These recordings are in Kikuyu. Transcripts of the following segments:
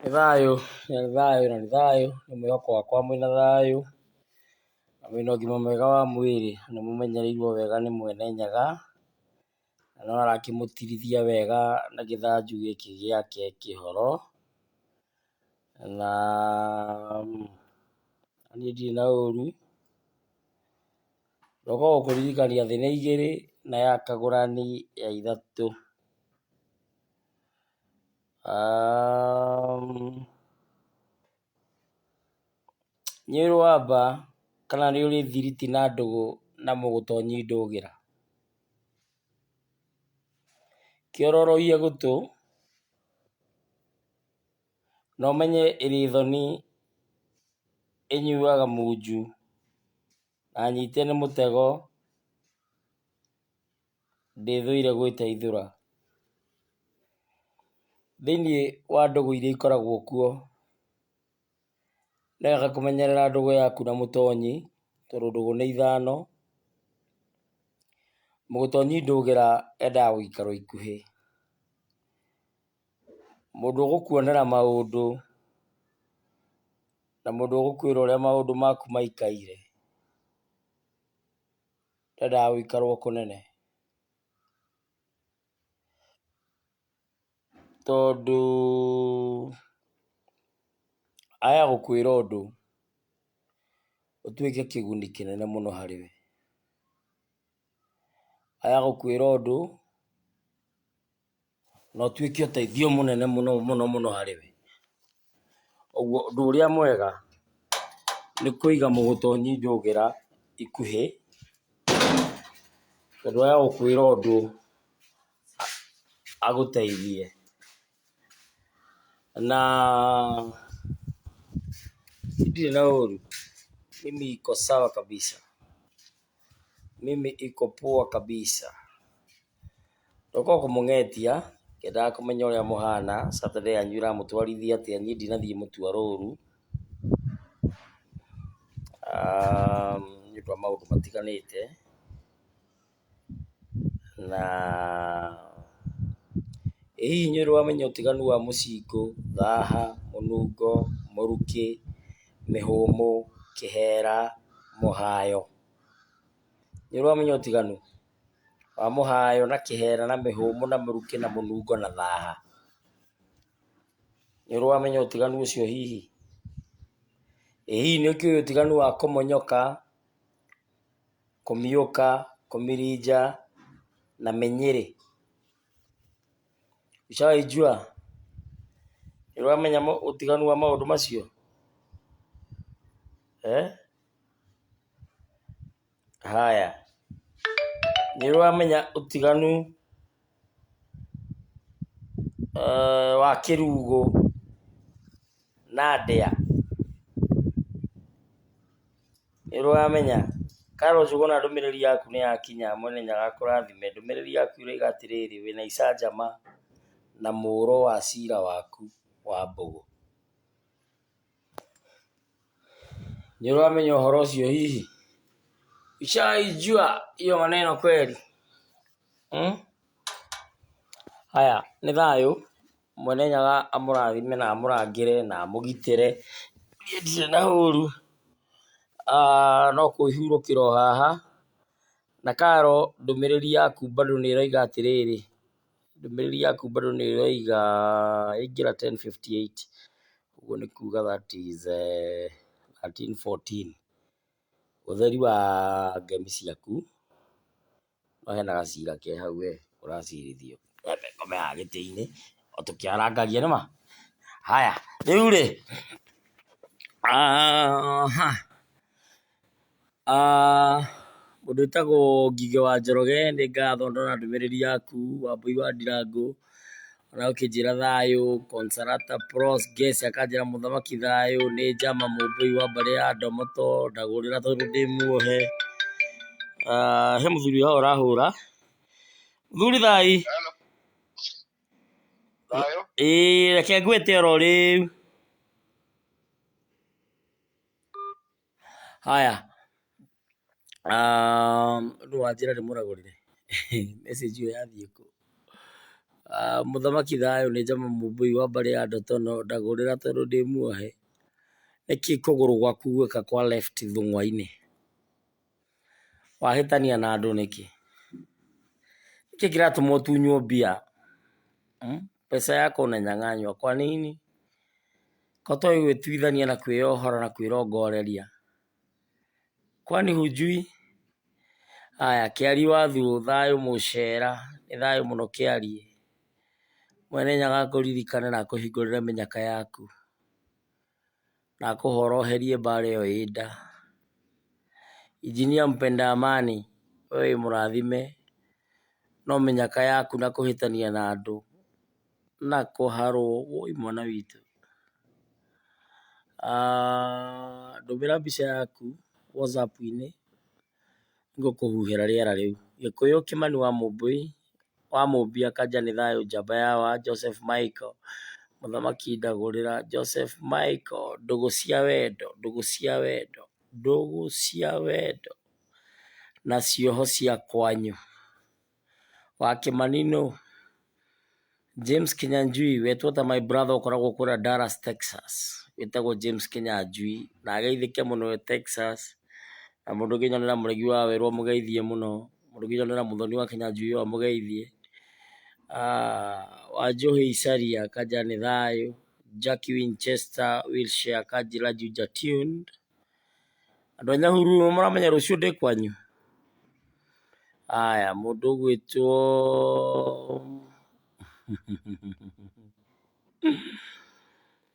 Nĩ thayũ, nĩ thayũ na nĩ thayũ, nĩ mwĩhoko wakwa mwĩna thayũ, na mwĩna ũgima mwega wa mwĩrĩ, na mũmenyereirwo wega nĩ Mwene Nyaga, na no arakĩmũtirithia wega na gĩthanju gĩkĩ gĩake kĩhoro, na niĩ ndirĩ na ũru, ndoka gũkũririkania thĩ nĩ igĩrĩ na ya kagũrani ya ithatũ. Nĩũrĩ wamba kana nĩũrĩ thiriti na ndũgũ na mũgũtonyi ndũgĩra? Kĩororoie gũtũ na ũmenye ĩrĩ thoni ĩnyuaga munju na nyite nĩ mũtego ndĩthũire gwĩteithũra. Thĩiniĩ wa ndũgũ iria ikoragwo kuo, nĩ wega kũmenyerera ndũgũ yaku na mũtonyi, tondũ ndũgũ nĩ ithano. Mũgũtonyi ndũgĩra endaga gũikarwo ikuhĩ. Mũndũ ũgũkuonera maũndũ na mũndũ ũgũkwĩra ũrĩa maũndũ maku maikaire, ndendaga gũikarwo kũnene. Tondũ aya gũkwĩra ũndũ ũtuĩke kĩguni kĩnene mũno harĩ we. Aya gũkwĩra ũndũ na ũtuĩke ũteithio mũnene mũno mũno mũno harĩ we. Ũguo ũndũ ũrĩa mwega nĩ kũiga mũgũtonyi njũgĩra ikuhĩ, tondũ aya gũkwĩra ũndũ agũteithie. Na ndirĩ na ũru, mimi iko sawa kabisa, mimi iko poa kabisa. Ndoka o kũmũng'etia ngĩendaga kũmenya ũrĩa mũhana, Saturday yanyu ĩramũtwarithia atĩa, niĩ ndinathiĩ mũtwaro ũru nĩ ũndũ wa maũndũ matiganĩte na ĩ hihi nĩ ũrĩ wamenya ũtiganu wa mũcingũ, thaha, mũnungo, mũrukĩ, mĩhũmũ, kĩhera, mũhayo? Nĩ ũrĩ wamenya ũtiganu wa mũhayo na kĩhera na mĩhũmũ na mũrukĩ na mũnungo na thaha? Nĩ ũrĩ wamenya ũtiganu ũcio hihi? Ĩ hihi nĩ ũkĩũĩ ũtiganu wa kũmonyoka, kũmiũka, kũmirinja na mĩnyĩrĩ? Ushawahi jua? Nĩ ũrĩ wamenya ũtiganu wa maũndũ macio? Eh? Haya, nĩ ũrĩ wamenya ũtiganu wa kĩrugũ na ndĩa? Nĩ ũrĩ wamenya? Carol Njuguna ndũmĩrĩri yaku nĩ yakinya, Mwene Nyaga akũrathime. Ndũmĩrĩri yaku ĩroiga atĩrĩrĩ, wĩna icanjama na mũro wa cira waku wa mbũgũ. Nĩ ũrĩ wamenya ũhoro ũcio hihi? Ushawahi jua hiyo maneno kweli? Hmm? Haya, nĩ thayũ. Mwene Nyaga amũrathime na amũrangĩre na amũgitĩre. Niĩ ndirĩ na ũru, no kwĩhurũkĩra o haha. Na Carol ndũmĩrĩri yaku bado nĩ ĩroiga atĩrĩrĩ, ndũmĩrĩri yaku bado nĩ ĩroiga yaingĩra 10:58, ũguo nĩ kuga that is 13:14. Ũtheri wa ngemi ciaku, no hena gacira ke hau we ũracirithio. Nyambe ngome haha gĩtĩ-inĩ o tũkĩarangagia nĩma. Haya, rĩu rĩ, mũndũ wĩtagwo Ngigĩ wa Njoroge nĩ ngatho ndona ndũmĩrĩri yaku, Wambũi wa Ndirangũ ona ũkĩnjĩra thayũ, Consolata Pros Guest akanjĩra mũthamaki thayũ, nĩ Njama Mũmbũi wa mbarĩ ya Ndomoto, ndagũrĩra tondũ ndĩ muohe. He mũthuri haha ũrahũra. Mũthuri thai. Hello. Thayũ. Ĩĩ reke ngwĩte oro rĩu. Haya, nũ wanjĩra ndĩmũragũrĩre? Message ĩyo yathiĩ kũ? Mũthamaki thayũ nĩ Njama Mũmbũi wa mbarĩ ya Ndotono ndagũrĩra tondũ ndĩ muohe. Nĩkĩ kũgũrũ gwaku guoka kwa left thũng'wa-inĩ? Wahĩtania na andũ nĩkĩ? Nĩkĩ kĩratũma ũtunywo mbia? Pesa yako unanyang'anywa kwa nini? Ko ũtoĩ gwĩtuithania na kwĩyohora na kwĩrongoreria? Kwani hujui? Aya, Kĩari wa Thuũ, thayũ mũcera, nĩ thayũ mũno Kĩari. Mwene Nyaga akũririkane na akũhingũrĩre mĩnyaka yaku, na akũhoroherie mbara ĩyo ĩ nda. Injinia mpenda amani, we wĩ mũrathime, no mĩnyaka yaku na kũhĩtania na andũ na kũharwo, wũi mwana witũ. Ndũmĩra mbica yaku WhatsApp-inĩ ngũkũhuhĩra rĩera rĩu. Gĩkũyũ Kĩmani wa Mũmbũi wa Mũmbi Akanja nĩ thayũ njamba yawa Joseph Michael Mũthamaki ndagũrĩra Joseph Michael ndũgũ cia wendo ndũgũ cia wendo ndũgũ cia wendo na cioho cia kwanyu. Wa Kĩmani nũ? James Kinyanjui wetwo ta my brother ũkoragwo kũrĩa Dallas, Texas. Wĩtagwo James Kinyanjui na ageithĩke mũno e Texas. Na mũndũ ũngĩnyonera mũregi wa werũ amũgeithie mũno. Mũndũ ũngĩnyonera mũthoni wa Kinyanjui ũyũ amũgeithie. Wanjohi Isaria Kanja nĩ thayũ. Jackie Winchester Wilshire Kanjĩra Juja tuned. Andũ a Nyahururu nĩ mũramenya rũciũ ndĩ kwanyu? Aya, mũndũ ũgwĩtwo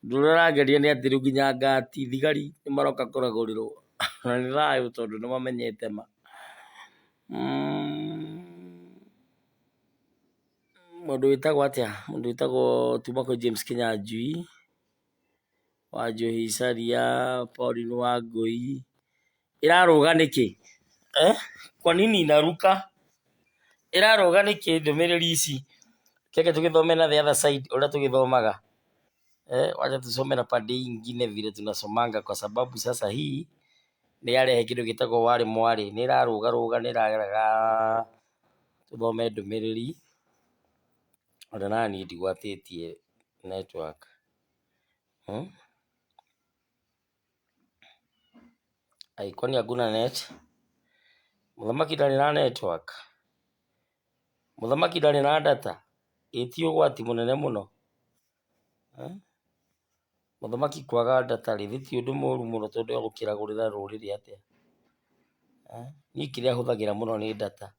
ũndũ ũrĩa ũrangeria nĩ atĩ rĩu nginya ngati thigari nĩ maroka kũragũrĩrwo na nĩ thayũ tondũ nĩ mamenyete ma. Mũndũ wĩtagwo atĩa? Mũndũ wĩtagwo tuma kwĩ James Kinyanjui, Wanjohi Isaria, Pauline Wangũi. Ĩrarũga nĩkĩ? Eh? Kwa nini inaruka? Ĩrarũga nĩkĩ ndũmĩrĩri ici? Keke tũgĩthome na the other side ũrĩa tũgĩthomaga. Eh, wacha tusome na pande hii ingine vile tunasomanga kwa sababu sasa hii nĩ yarehe kĩndũ gĩtagwo warĩ mwarĩ nĩ ĩrarũgarũga nĩ ĩrarega tũthome ndũmĩrĩri ona naniĩ ndigwatĩtie network. Ai, kwani hakuna net? Mũthamaki ndarĩ na network? Mũthamaki ndarĩ na data? Ĩ ti ũgwati mũnene mũno? Mũthamaki kwaga data rĩ, ti ũndũ mũru mũno tondũ egũkĩragũrĩra rũrĩrĩ atĩa? Niĩ kĩrĩa hũthagĩra mũno nĩ data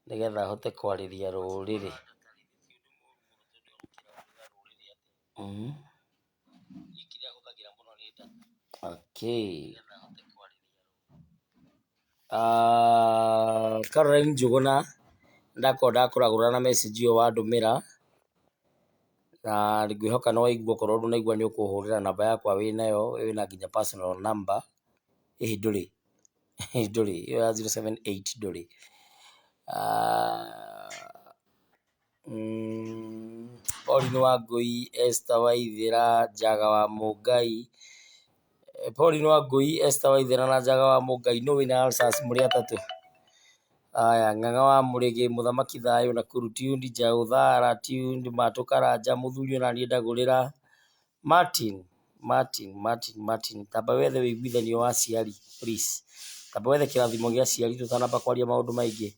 nĩgetha hote kwarĩria rũrĩrĩ. Okay. Caroline Njũgũna ndakorwo ndakũragũra na message ĩyo wandũmĩra na ngwĩhoka nĩ waigua okorwo ndũnaigua nĩ ũkũhũrĩra namba yakwa wĩnayo wĩna nginya personal number ĩhĩ ndũrĩ ndũrĩ ĩyo ya 078 ndũrĩ. Pauline Wangũi, Esther Waithĩra, Njaga wa Mũngai, Pauline Wangũi, Esther Waithĩra na Njaga wa Mũngai nũ wĩna ulcers mũrĩ atatũ? Aya, Ng'ang'a wa Mũrĩgĩ, Mũthamaki Thayũ, Nakuru Tuned, Njaũ Thara Tuned, Matũ Karanja, Mũthuri onaniĩ ndagũrĩra, Martin, Martin, Martin, Martin, tamba wethe wĩiguithanio wa aciari please. Tamba wethe kĩrathimo gĩa aciari tũtanamba kwaria maũndũ maingĩ.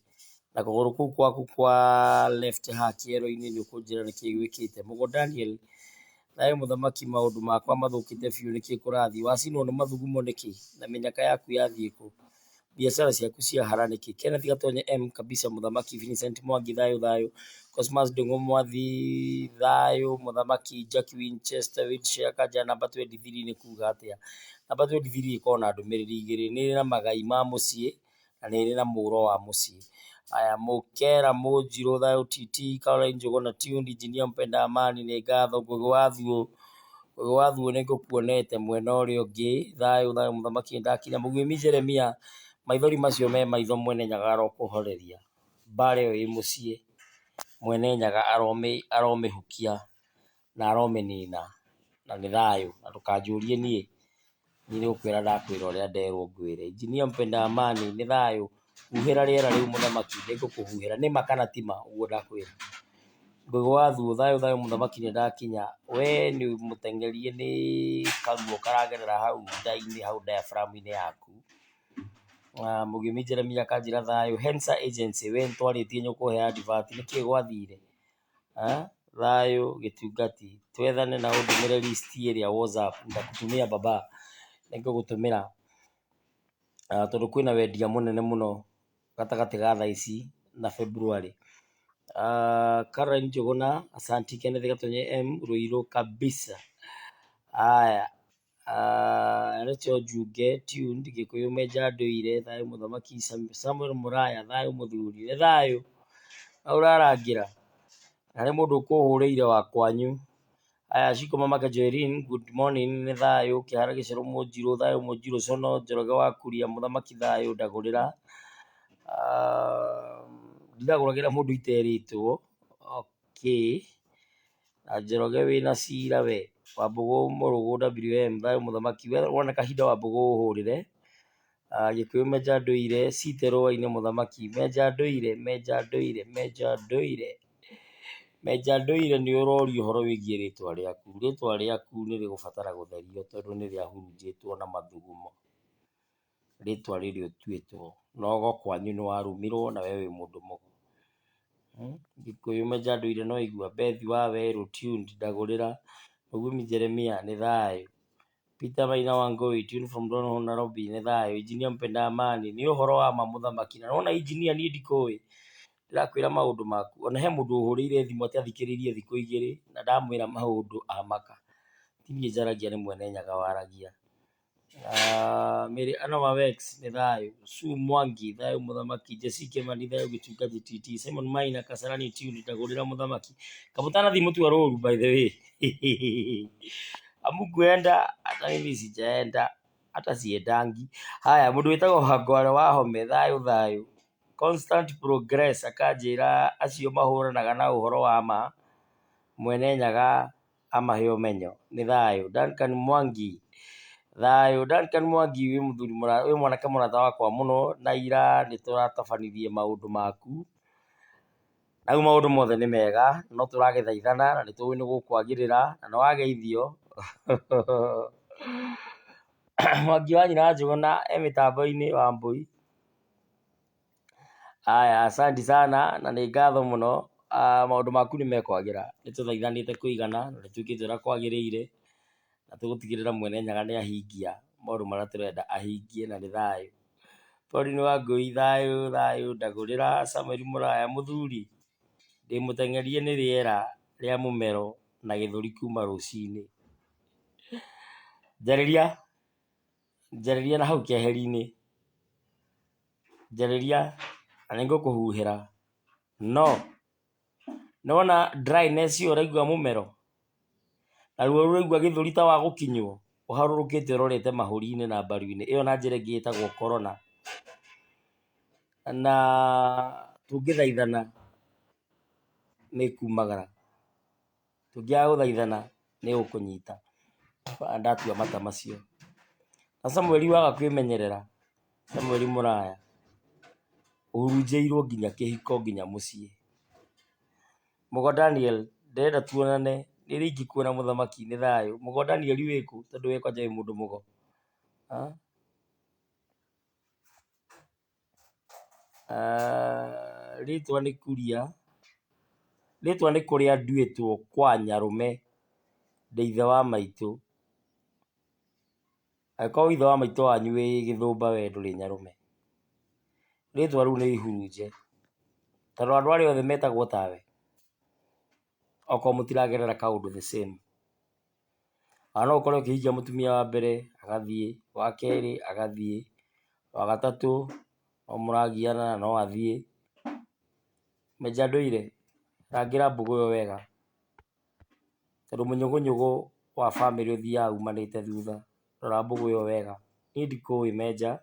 Na kũgũrũ kũu gwaku kwa left haha kĩero-inĩ nĩ ũkũnjĩra nĩkĩ gwĩkĩte. Mũgo Daniel, thayũ mũthamaki maũndũ makwa mathũkĩte biũ nĩkĩ kũrathiĩ? Wacinwo nĩ mathugumo nĩkĩ? Na mĩnyaka yaku yathiĩ kũ? Biacara ciaku ciahara nĩkĩ? Kenneth Gatonye M kabisa mũthamaki Vincent Mwangi thayũ thayũ. Cosmas Ndung'u Mwathi thayũ mũthamaki Jackie Winchester Wilshire Kanja namba 23 nĩ kuga atĩa? Namba 23 ĩkoragwo na ndũmĩrĩri igĩrĩ, nĩ ĩrĩ na magai ma mũciĩ na nĩ ĩrĩ na mũro wa mũciĩ. Aya, Mũkera Mũnjirũ thayũ TT Caroline Njũgũna Tuned Engineer Mpenda Amani nĩ ngatho Ngũgĩ wa Thuũ Ngũgĩ wa Thuũ nĩ ngũkuonete mwena ũrĩa ũngĩ thayũ thayũ mũthamaki nĩ ndakinya. Mũguĩmi Jeremia maithori macio me maitho Mwene Nyaga arokũhoreria mbara ĩyo ĩ mũciĩ Mwene Nyaga aromĩhukia na aromĩnina na nĩ thayũ na ndũkanjũrie niĩ, niĩ nĩ gũkwĩra ndakwĩra ũrĩa nderwo ngwĩre. Engineer Mpenda Amani nĩ thayũ, huhĩra rĩera rĩu mũthamaki nĩ ngũkũhuhĩra nĩ ma kana ti ma ũguo ndakwĩra. Ngũgĩ wa Thuo, thayũ thayũ mũthamaki nĩ ndakinya. We nĩ mũteng'erie nĩ karuo karagerera hau nda-inĩ hau diaphragm-inĩ yaku. Mũgĩmi Jeremia akanjĩra thayũ. Hensa Agency, we nĩ twarĩtie nĩ ũkũhe advert, nĩkĩ gwathire? Thayũ gĩtungati, twethane na ũndũmĩre list ĩrĩa WhatsApp, nitakutumia baba, nĩ ngũgũtũmĩra tondũ kwĩna wendia mũnene mũno gatagatĩ ga thaa ici na February. Caroline Njũgũna, asanti. Kenneth Gatonye M, Ruiru kabisa. Aya, Rachel Njunge, tuned, Gĩkũyũ Menja Ndũire, thayũ mũthamaki, Samuel Mũraya, thayũ mũthuri, nĩ thayũ, na ũrarangĩra, na harĩ mũndũ ũkũhũrĩire wa kwanyu. Aya, Shiko Mamake Joeline, good morning, nĩ thayũ, Kĩhara Gĩcerũ Mũnjirũ, thayũ Mũnjirũ Cono, Njoroge wa Kuria, mũthamaki thayũ, ndagũrĩra. Ndiragũragĩra mũndũ iterĩtwo, okay. Na Njoroge wĩna cira we, Wambũgũ Mũrũgũ WM, thayũ mũthamaki, we wona kahinda Wambũgũ ũhũrĩre. Gĩkũyũ Menja Ndũire, Cite Rũa-inĩ mũthamaki, Menja Ndũire, Menja Ndũire, Menja Ndũire. Menja Ndũire nĩ ũrorio ũhoro wĩgiĩ rĩtwa rĩaku. Rĩtwa rĩaku nĩ rĩgũbatara gũtherio tondũ nĩ rĩahurunjĩtwo na mathugumo. Rĩtwa rĩrĩa ũtuĩtwo. Na ũgo kwanyu nĩ warumirwo na we wĩ mũndũ mũgo. Gĩkũyũ Menja Ndũire no waigua, Beth wa Werũ tuned ndagũrĩra, Mũgumi Jeremia nĩ thayũ. Peter Maina Wangui tuned from Donholm Nairobi nĩ thayũ. Engineer Mpenda Amani nĩ ũhoro wa ma mũthamaki. Na nĩwona engineer niĩ ndikũĩ, ndĩrakwĩra maũndũ maku. Ona he mũndũ ũhũrĩire thimũ atĩ athikĩrĩirie thikũ igĩrĩ na ndamwĩra maũndũ amaka. Ti niĩ njaragia nĩ Mwene Nyaga waragia. Mary Anna Wawex nĩ thayũ. Sue Mwangi thayũ mũthamaki. Jesse Kimani thayũ gĩtungati TT. Simon Maina Kasarani tuned ndagũrĩra mũthamaki. Kamũtanathiĩ mũtua rũru by the way. Amukwenda hata mimi sijaenda hata siendangi. Haya mũndũ wĩtagwo Wangware Wahome thayũ thayũ. Constant Progress akanjĩra acio mahũranaga na ũhoro wa ma Mwene Nyaga amahe ũmenyo nĩ thayũ. Duncan Mwangi thayũ. Duncan Mwangi wĩ mũthuri wĩ mwanake mũrata wakwa mũno na ira nĩ tũratabanirie maũndũ maku. Na rĩu maũndũ mothe nĩ mega no tũragĩthaithana na nĩ tũĩ nĩ gũkwagĩrĩra na nĩ wageithio. Mwangi wa nyina wa Njũgũna e mĩtambo-inĩ Wambũi. Aya, asanti sana na nĩ ngatho mũno. Maũndũ maku nĩ mekwagĩra. Nĩ tũthaithanĩte kũigana na nĩ twĩkĩte ũrĩa kwagĩrĩire na tũgũtigĩrĩra Mwene Nyaga nĩ ahingia maũndũ marĩa tũrenda ahingie na nĩ thayũ. Pauline Wangũi thayũ thayũ ndagũrĩra. Samuel Mũraya mũthuri ndĩ mũteng'erie nĩ rĩera rĩa mũmero na gĩthũri kuma rũcinĩ. Njarĩria, njarĩria na hau keheri-inĩ, njarĩria na nĩ ngũkũhuhĩra. No nĩwona dryness ĩyo ũraigua mũmero na ruo ũraigua gĩthũri ta wa gũkinywo ũharũrũkĩte ũrorete mahũri-inĩ na mbaru-inĩ, ĩyo na njĩra ĩngĩ ĩtagwo corona. Na tũngĩthaithana nĩ ĩkumagara, tũngĩaga gũthaithana nĩ ĩgũkũnyita. Ndatua mata macio. Na Samuel waga kwĩmenyerera, Samuel Mũraya, ũhurunjĩirwo nginya kĩhiko nginya mũciĩ. Mũgo Daniel, ndĩrenda tuonane, nĩ rĩ ingĩkuona mũthamaki nĩ thayũ. Mũgo Daniel wĩkũ tondũ we kwanja wĩ mũndũ mũgo. Rĩtwa nĩ Kuria, rĩtwa nĩ kũrĩa nduĩtwo kwa nyarũme, ndĩ ithe wa maitũ. Angĩkorwo ithe wa maitũ wanyu wĩ gĩthũmba we ndũrĩ nyarũme. Rĩtwa rĩu nĩ ihurunje, tondũ andũ arĩa othe metagwo tawe, okorwo mũtiragerera kaũndũ the same. Ona no ũkore ũkĩhikia mũtumia wa mbere agathiĩ, wa kerĩ agathiĩ, wa gatatũ no mũragiana na no athiĩ. Menja ndũire, rangĩra mbũgũ ĩyo wega, tondũ mũnyũgũnyũgũ wa bamĩrĩ ũthiaga umanĩte thutha. Rora mbũgũ ĩyo wega. Niĩ ndikũĩ Menja,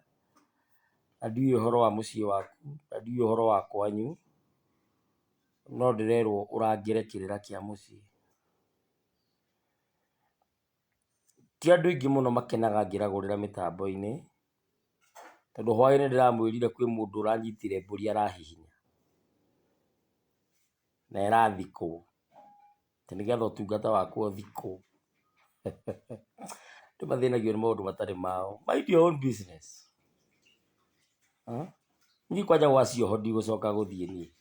na ndiũĩ ũhoro wa mũciĩ waku, na ndiũĩ ũhoro wa kwanyu, no ndĩrerwo ũrangĩre kĩrĩra kĩa mũciĩ. Ti andũ aingĩ mũno makenaga ngĩragũrĩra mĩtambo-inĩ, tondũ hwaĩ-inĩ ndĩramwĩrire kwĩ mũndũ ũranyitire mbũri arahihinya, na ĩrathikwo. Atĩ nĩgetha ũtungata wakwa ũthikwo. Andũ mathĩnagio nĩ maũndũ matarĩ mao. Mind your own business. Niĩ kwanja gwa cioho ndigũcoka gũthiĩ niĩ.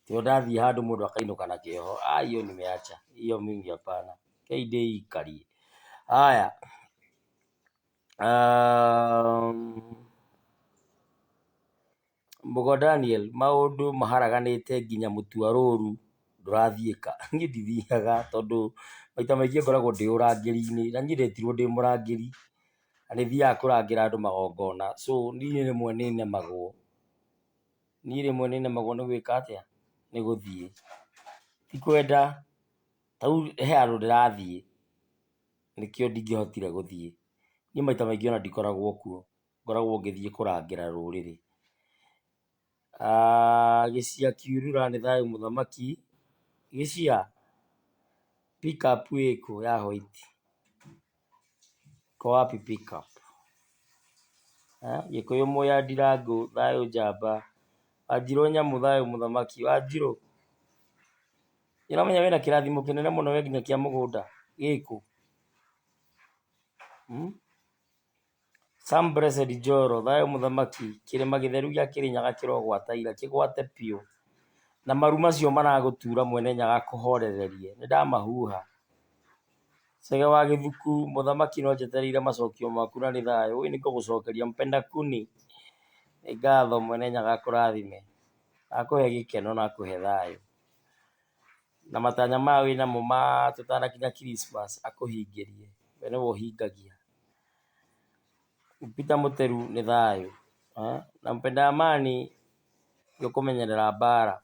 Tondũ ndathiĩ handũ mũndũ akainũka na kĩoho, ah hiyo nimeacha. Hiyo mimi hapana. Rekei ndĩikarie. Haya. Mũgo Daniel, maũndũ maharaganĩte nginya mũtua rũru ndũrathiĩka. Niĩ ndithiaga tondũ maita maingĩ ngoragwo ndĩ ũrangĩri-inĩ na niĩ ndetirwo ndĩ mũrangĩri na nĩ thiaga kũrangĩra andũ magongona, so niĩ rĩmwe nĩ nemagwo, niĩ rĩmwe nĩ nemagwo nĩ gwĩka atĩa, nĩ gũthiĩ. Ti kwenda, ta rĩu he handũ ndĩrathiĩ nĩkĩo ndingĩhotire gũthiĩ. Niĩ maita maingĩ ona ndikoragwo kuo, ngoragwo ngĩthiĩ kũrangĩra rũrĩrĩ. Gĩcia Kiurura nĩ thayũ mũthamaki. Gĩcia, pick up ĩkũ ya white? Iko wapi pick up? Gĩkũyũ Mũya Ndirangũ thayũ njamba. Wanjirũ Nyamũ thayũ mũthamaki. Wanjirũ, nĩũramenya wĩna kĩrathimo kĩnene mũno we nginya kĩa mũgũnda gĩkũ? Sam Blessed Njoro thayũ mũthamaki. Kĩrĩma gĩtheru gĩa Kĩrĩnyaga kĩrogwata ira, kĩgwate biũ. Na maru macio maragũtura mwene Nyaga akũhorererie, nĩndamahuha. Chege wa Gĩthuku, mũthamaki no njetereire macokio maku na nĩ thayũ. Ũĩ nĩngũgũcokeria mpenda kuni. Nĩ ngatho mwene Nyaga akũrathime, akũhe gĩkeno na akũhe thayũ. Na matanya maya wĩnamo ma tũtanakinya Christmas akũhingĩrie, we nĩwe ũhingagia. Peter Mũteru nĩ thayũ. Na mpenda amani nĩ ũkũmenyerera mbara.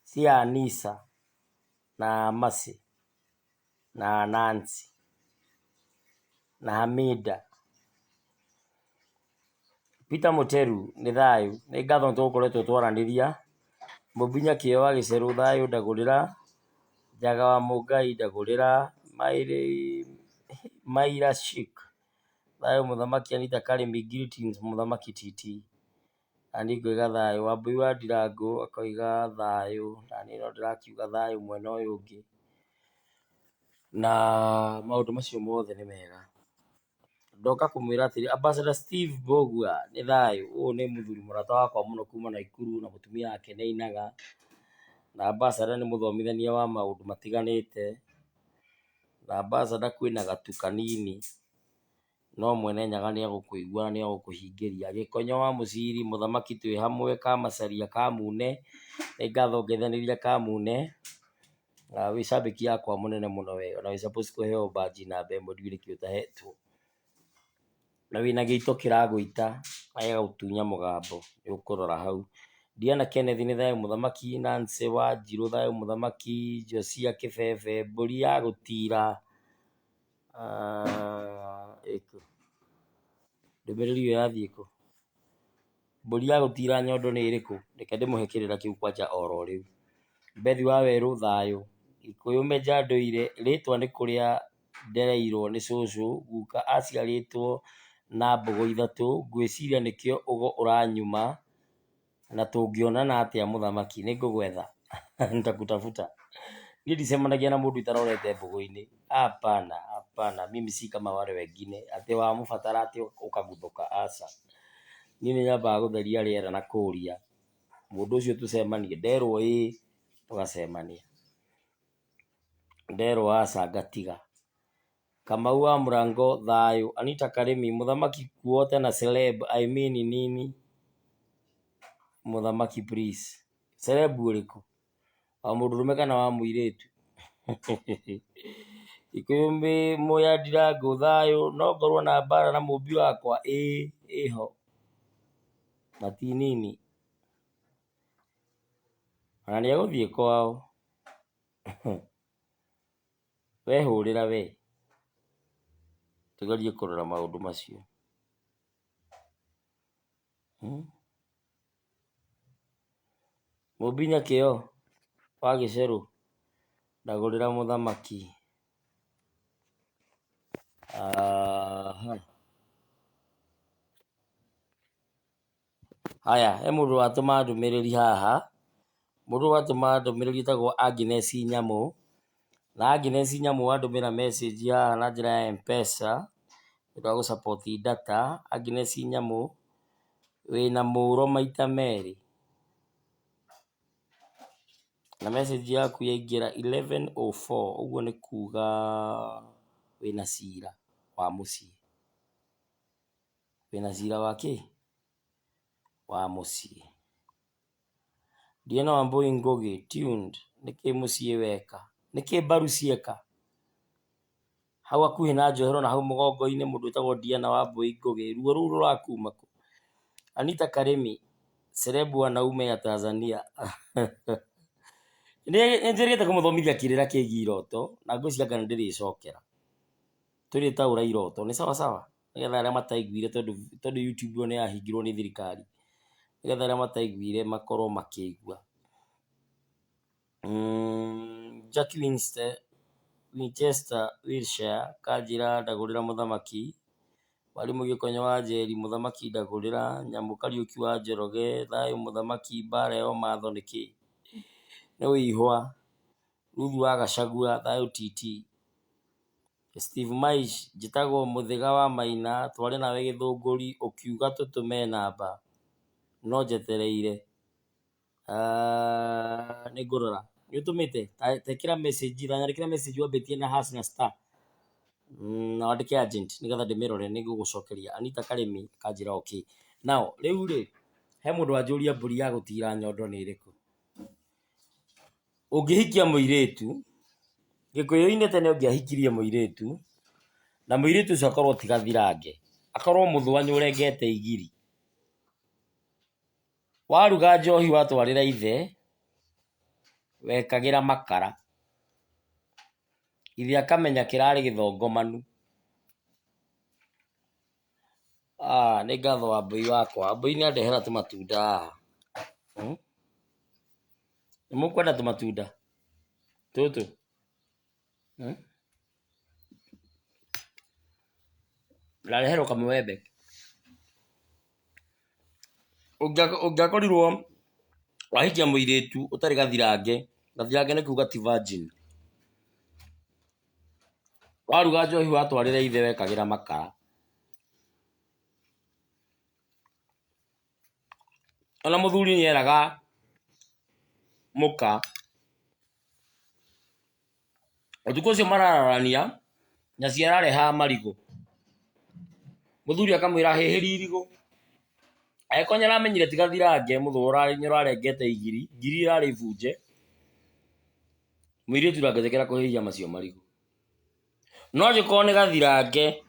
Cia Anisa na Mercy na Nancy na Hamida. Peter Mũteru nĩ thayũ, nĩ ngatho nĩ tũgũkoretwo twaranĩria. Mũmbi Nyakĩo wa Gĩcerũ thayũ ndagũrĩra. Njaga wa Mũngai ndagũrĩra. Maira Chic thayũ mũthamaki Anita Karĩmi greetings mũthamaki TT. Na niĩ ngoiga thayũ. Wambũi wa Ndirangũ akoiga thayũ, na niĩ no ndĩrakiuga thayũ mwena ũyũ ũngĩ. Na maũndũ macio mothe nĩ mega. Ndoka kũmwĩra atĩrĩ, Ambassador Steve Mbũgua nĩ thayũ. Ũyũ nĩ mũthuri mũrata wakwa mũno kuma Naikuru na mũtumia wake nĩ ainaga. Na Ambassador nĩ mũthomithania wa maũndũ matiganĩte. Na Ambassador kwĩna gatu kanini, no mwene Nyaga nĩ egũkũigua na nĩ egũkũhingĩria. Gĩkonyo wa Mũciri, mũthamaki twĩ hamwe, Kamacaria Kamune, nĩ ngatho ngeithanĩria Kamune. Wĩ cambĩki yakwa mũnene mũno we, ona wĩ supposed kũheo badge namba ĩmwe ndiũĩ nĩkĩ ũtahetwo. Na wĩna gĩito kĩragũita na gĩgagũtunya mũgambo, nĩ ũkũrora hau. Diana Kenneth nĩ thayũ mũthamaki, Nancy Wanjirũ thayũ mũthamaki, Josia Kĩbebe, mbũri ya gũtira, ĩkũ? Ndũmĩrĩri ĩyo yathiĩ kũ? Mbũri ya gũtira nyondo nĩ ĩrĩkũ? Reke ndĩmũhe kĩrĩra kĩu kwanja oro rĩu. Bethi wa Werũ thayũ. Gĩkũyũ Menja Ndũire, rĩtwa nĩ kũrĩa ndereirwo nĩ cũcũ, guka aciarĩtwo na mbũgũ ithatũ, ngwĩciria nĩkĩo ũgo ũranyuma na tũngĩonana atĩa mũthamaki, nĩngũgwetha nitakutafuta. Niĩ ndicemanagia na mũndũ itarorete mbũgũ-inĩ, hapana hapana, mimi si kama wale wengine, atĩ wamũbatara atĩ ũkaguthũka, aca. Niĩ nĩ nyambaga gũtheria rĩera na kũria mũndũ ũcio tũcemanie, nderwo ĩĩ tũgacemania, nderwo aca ngatiga. Kamau wa Mũrango thayũ, Anita Karĩmi mũthamaki kuote na celeb I mean nini, mũthamaki please. Celeb ũrĩkũ? Wa mũndũrũme kana wa mũirĩtu? Gĩkũyũ Mũya Ndirangũ thayũ, no ngorwo na mbara na mũmbi wakwa? Ĩĩ ĩho na ti nini. Ona nĩ egũthiĩ kwao. Wehũrĩra we, tũgerie kũrora maũndũ macio. Mũmbi Nyakĩo wa Gĩcerũ ndagũrĩra mũthamaki. Haya, he mũndũ watũma ndũmĩrĩri haha, Mũndũ watũma ndũmĩrĩri etagwo Agnes Nyamũ, na Agnes Nyamũ wandũmĩra message haha na njĩra ya Mpesa, nĩ ũndũ wa gũ support data, Agnes Nyamũ wĩna mũro maita merĩ. Na message yaku yaingĩra 11:04 ũguo nĩ kuga wĩna cira wa mũciĩ. Wĩna cira wa kĩ? Wa mũciĩ. Diana Wambui Ngũgĩ tuned nĩkĩ mũciĩ weka? Nĩkĩ mbaru cieka? Hau hakuhĩ na njohero na hau mũgongo-inĩ mũndũ wĩtagwo Diana Wambui Ngũgĩ, ruo rũu rũrakuma kũ? Anita Karĩmi, celeb wanaume ya Tanzania. Nĩ njĩrĩgĩte kũmũthomithia kĩrĩra kĩgiĩ iroto na ngwĩciria anga nĩ ndĩrĩcokera. Tũrĩtaũra iroto, nĩ sawa sawa? Nĩgetha arĩa mataiguire tondũ YouTube ĩyo nĩ yahingirwo nĩ thirikari, nĩgetha arĩa mataiguire makorwo makĩigua. Jackie Winchester Wilshire kanjĩra ndagũrĩra mũthamaki, Mwarimũ Gĩkonyo wa Njeri mũthamaki ndagũrĩra, Nyamũ Kariũki wa Njoroge thayũ mũthamaki mbara ya ũmatho nĩ kĩ? Nĩ wĩihwa, Ruth wa Gachagua thayũ TT, Steve Maish njĩtagwo Mũthĩga wa Maina twarĩ nawe Gĩthũngũri ũkiuga tũtũme namba no njetereire. Nĩ ngũrora nĩ ũtũmĩte ta ĩkĩra message ta nyandĩkĩra message wambĩtie na hash na star na wandĩke agent nĩgetha ndĩmĩrore nĩ ngũgũcokeria. Anita Karĩmi akanjĩra okay. Now rĩu rĩ, he mũndũ wanjũria mbũri ya gũtira nyondo nĩ ĩrĩkũ? Ũngĩhikia mũirĩtu, gĩkũyũ-inĩ tene ũngĩahikirie mũirĩtu, na mũirĩtu ũcio akorwo ti gathirange, akorwo mũthwanyu ũrengete igiri, waruga njohi watwarĩra ithe, wekagĩra makara. Ithe akamenya kĩrarĩ gĩthongomanu. Nĩ ngatho Wambũi wakwa. Wambũi nĩ andehera tũmatunda haha. Nĩ mũkwenda tũmatunda tũtũ? Ndareherwo kamũembe. Ũngĩakorirwo wahikia mũirĩtu ũtarĩ gathirange, gathirange nĩ kuga ti virgin, waruga njohi watwarĩra ithe wekagĩra makara. Ona mũthuri nĩ eraga mũka, ũtukũ ũcio marararania nyaciara arehaga marigũ, mũthuri akamwĩra hĩhĩria irigũ, angĩkorwo nĩ aramenyire ti gathirange mũthũra nĩ ũrarengete igiri, ngiri irarĩ bunje, mũirĩtu ndangĩtĩkĩra kũhĩhia macio marigũ. No angĩkorwo nĩ gathirange,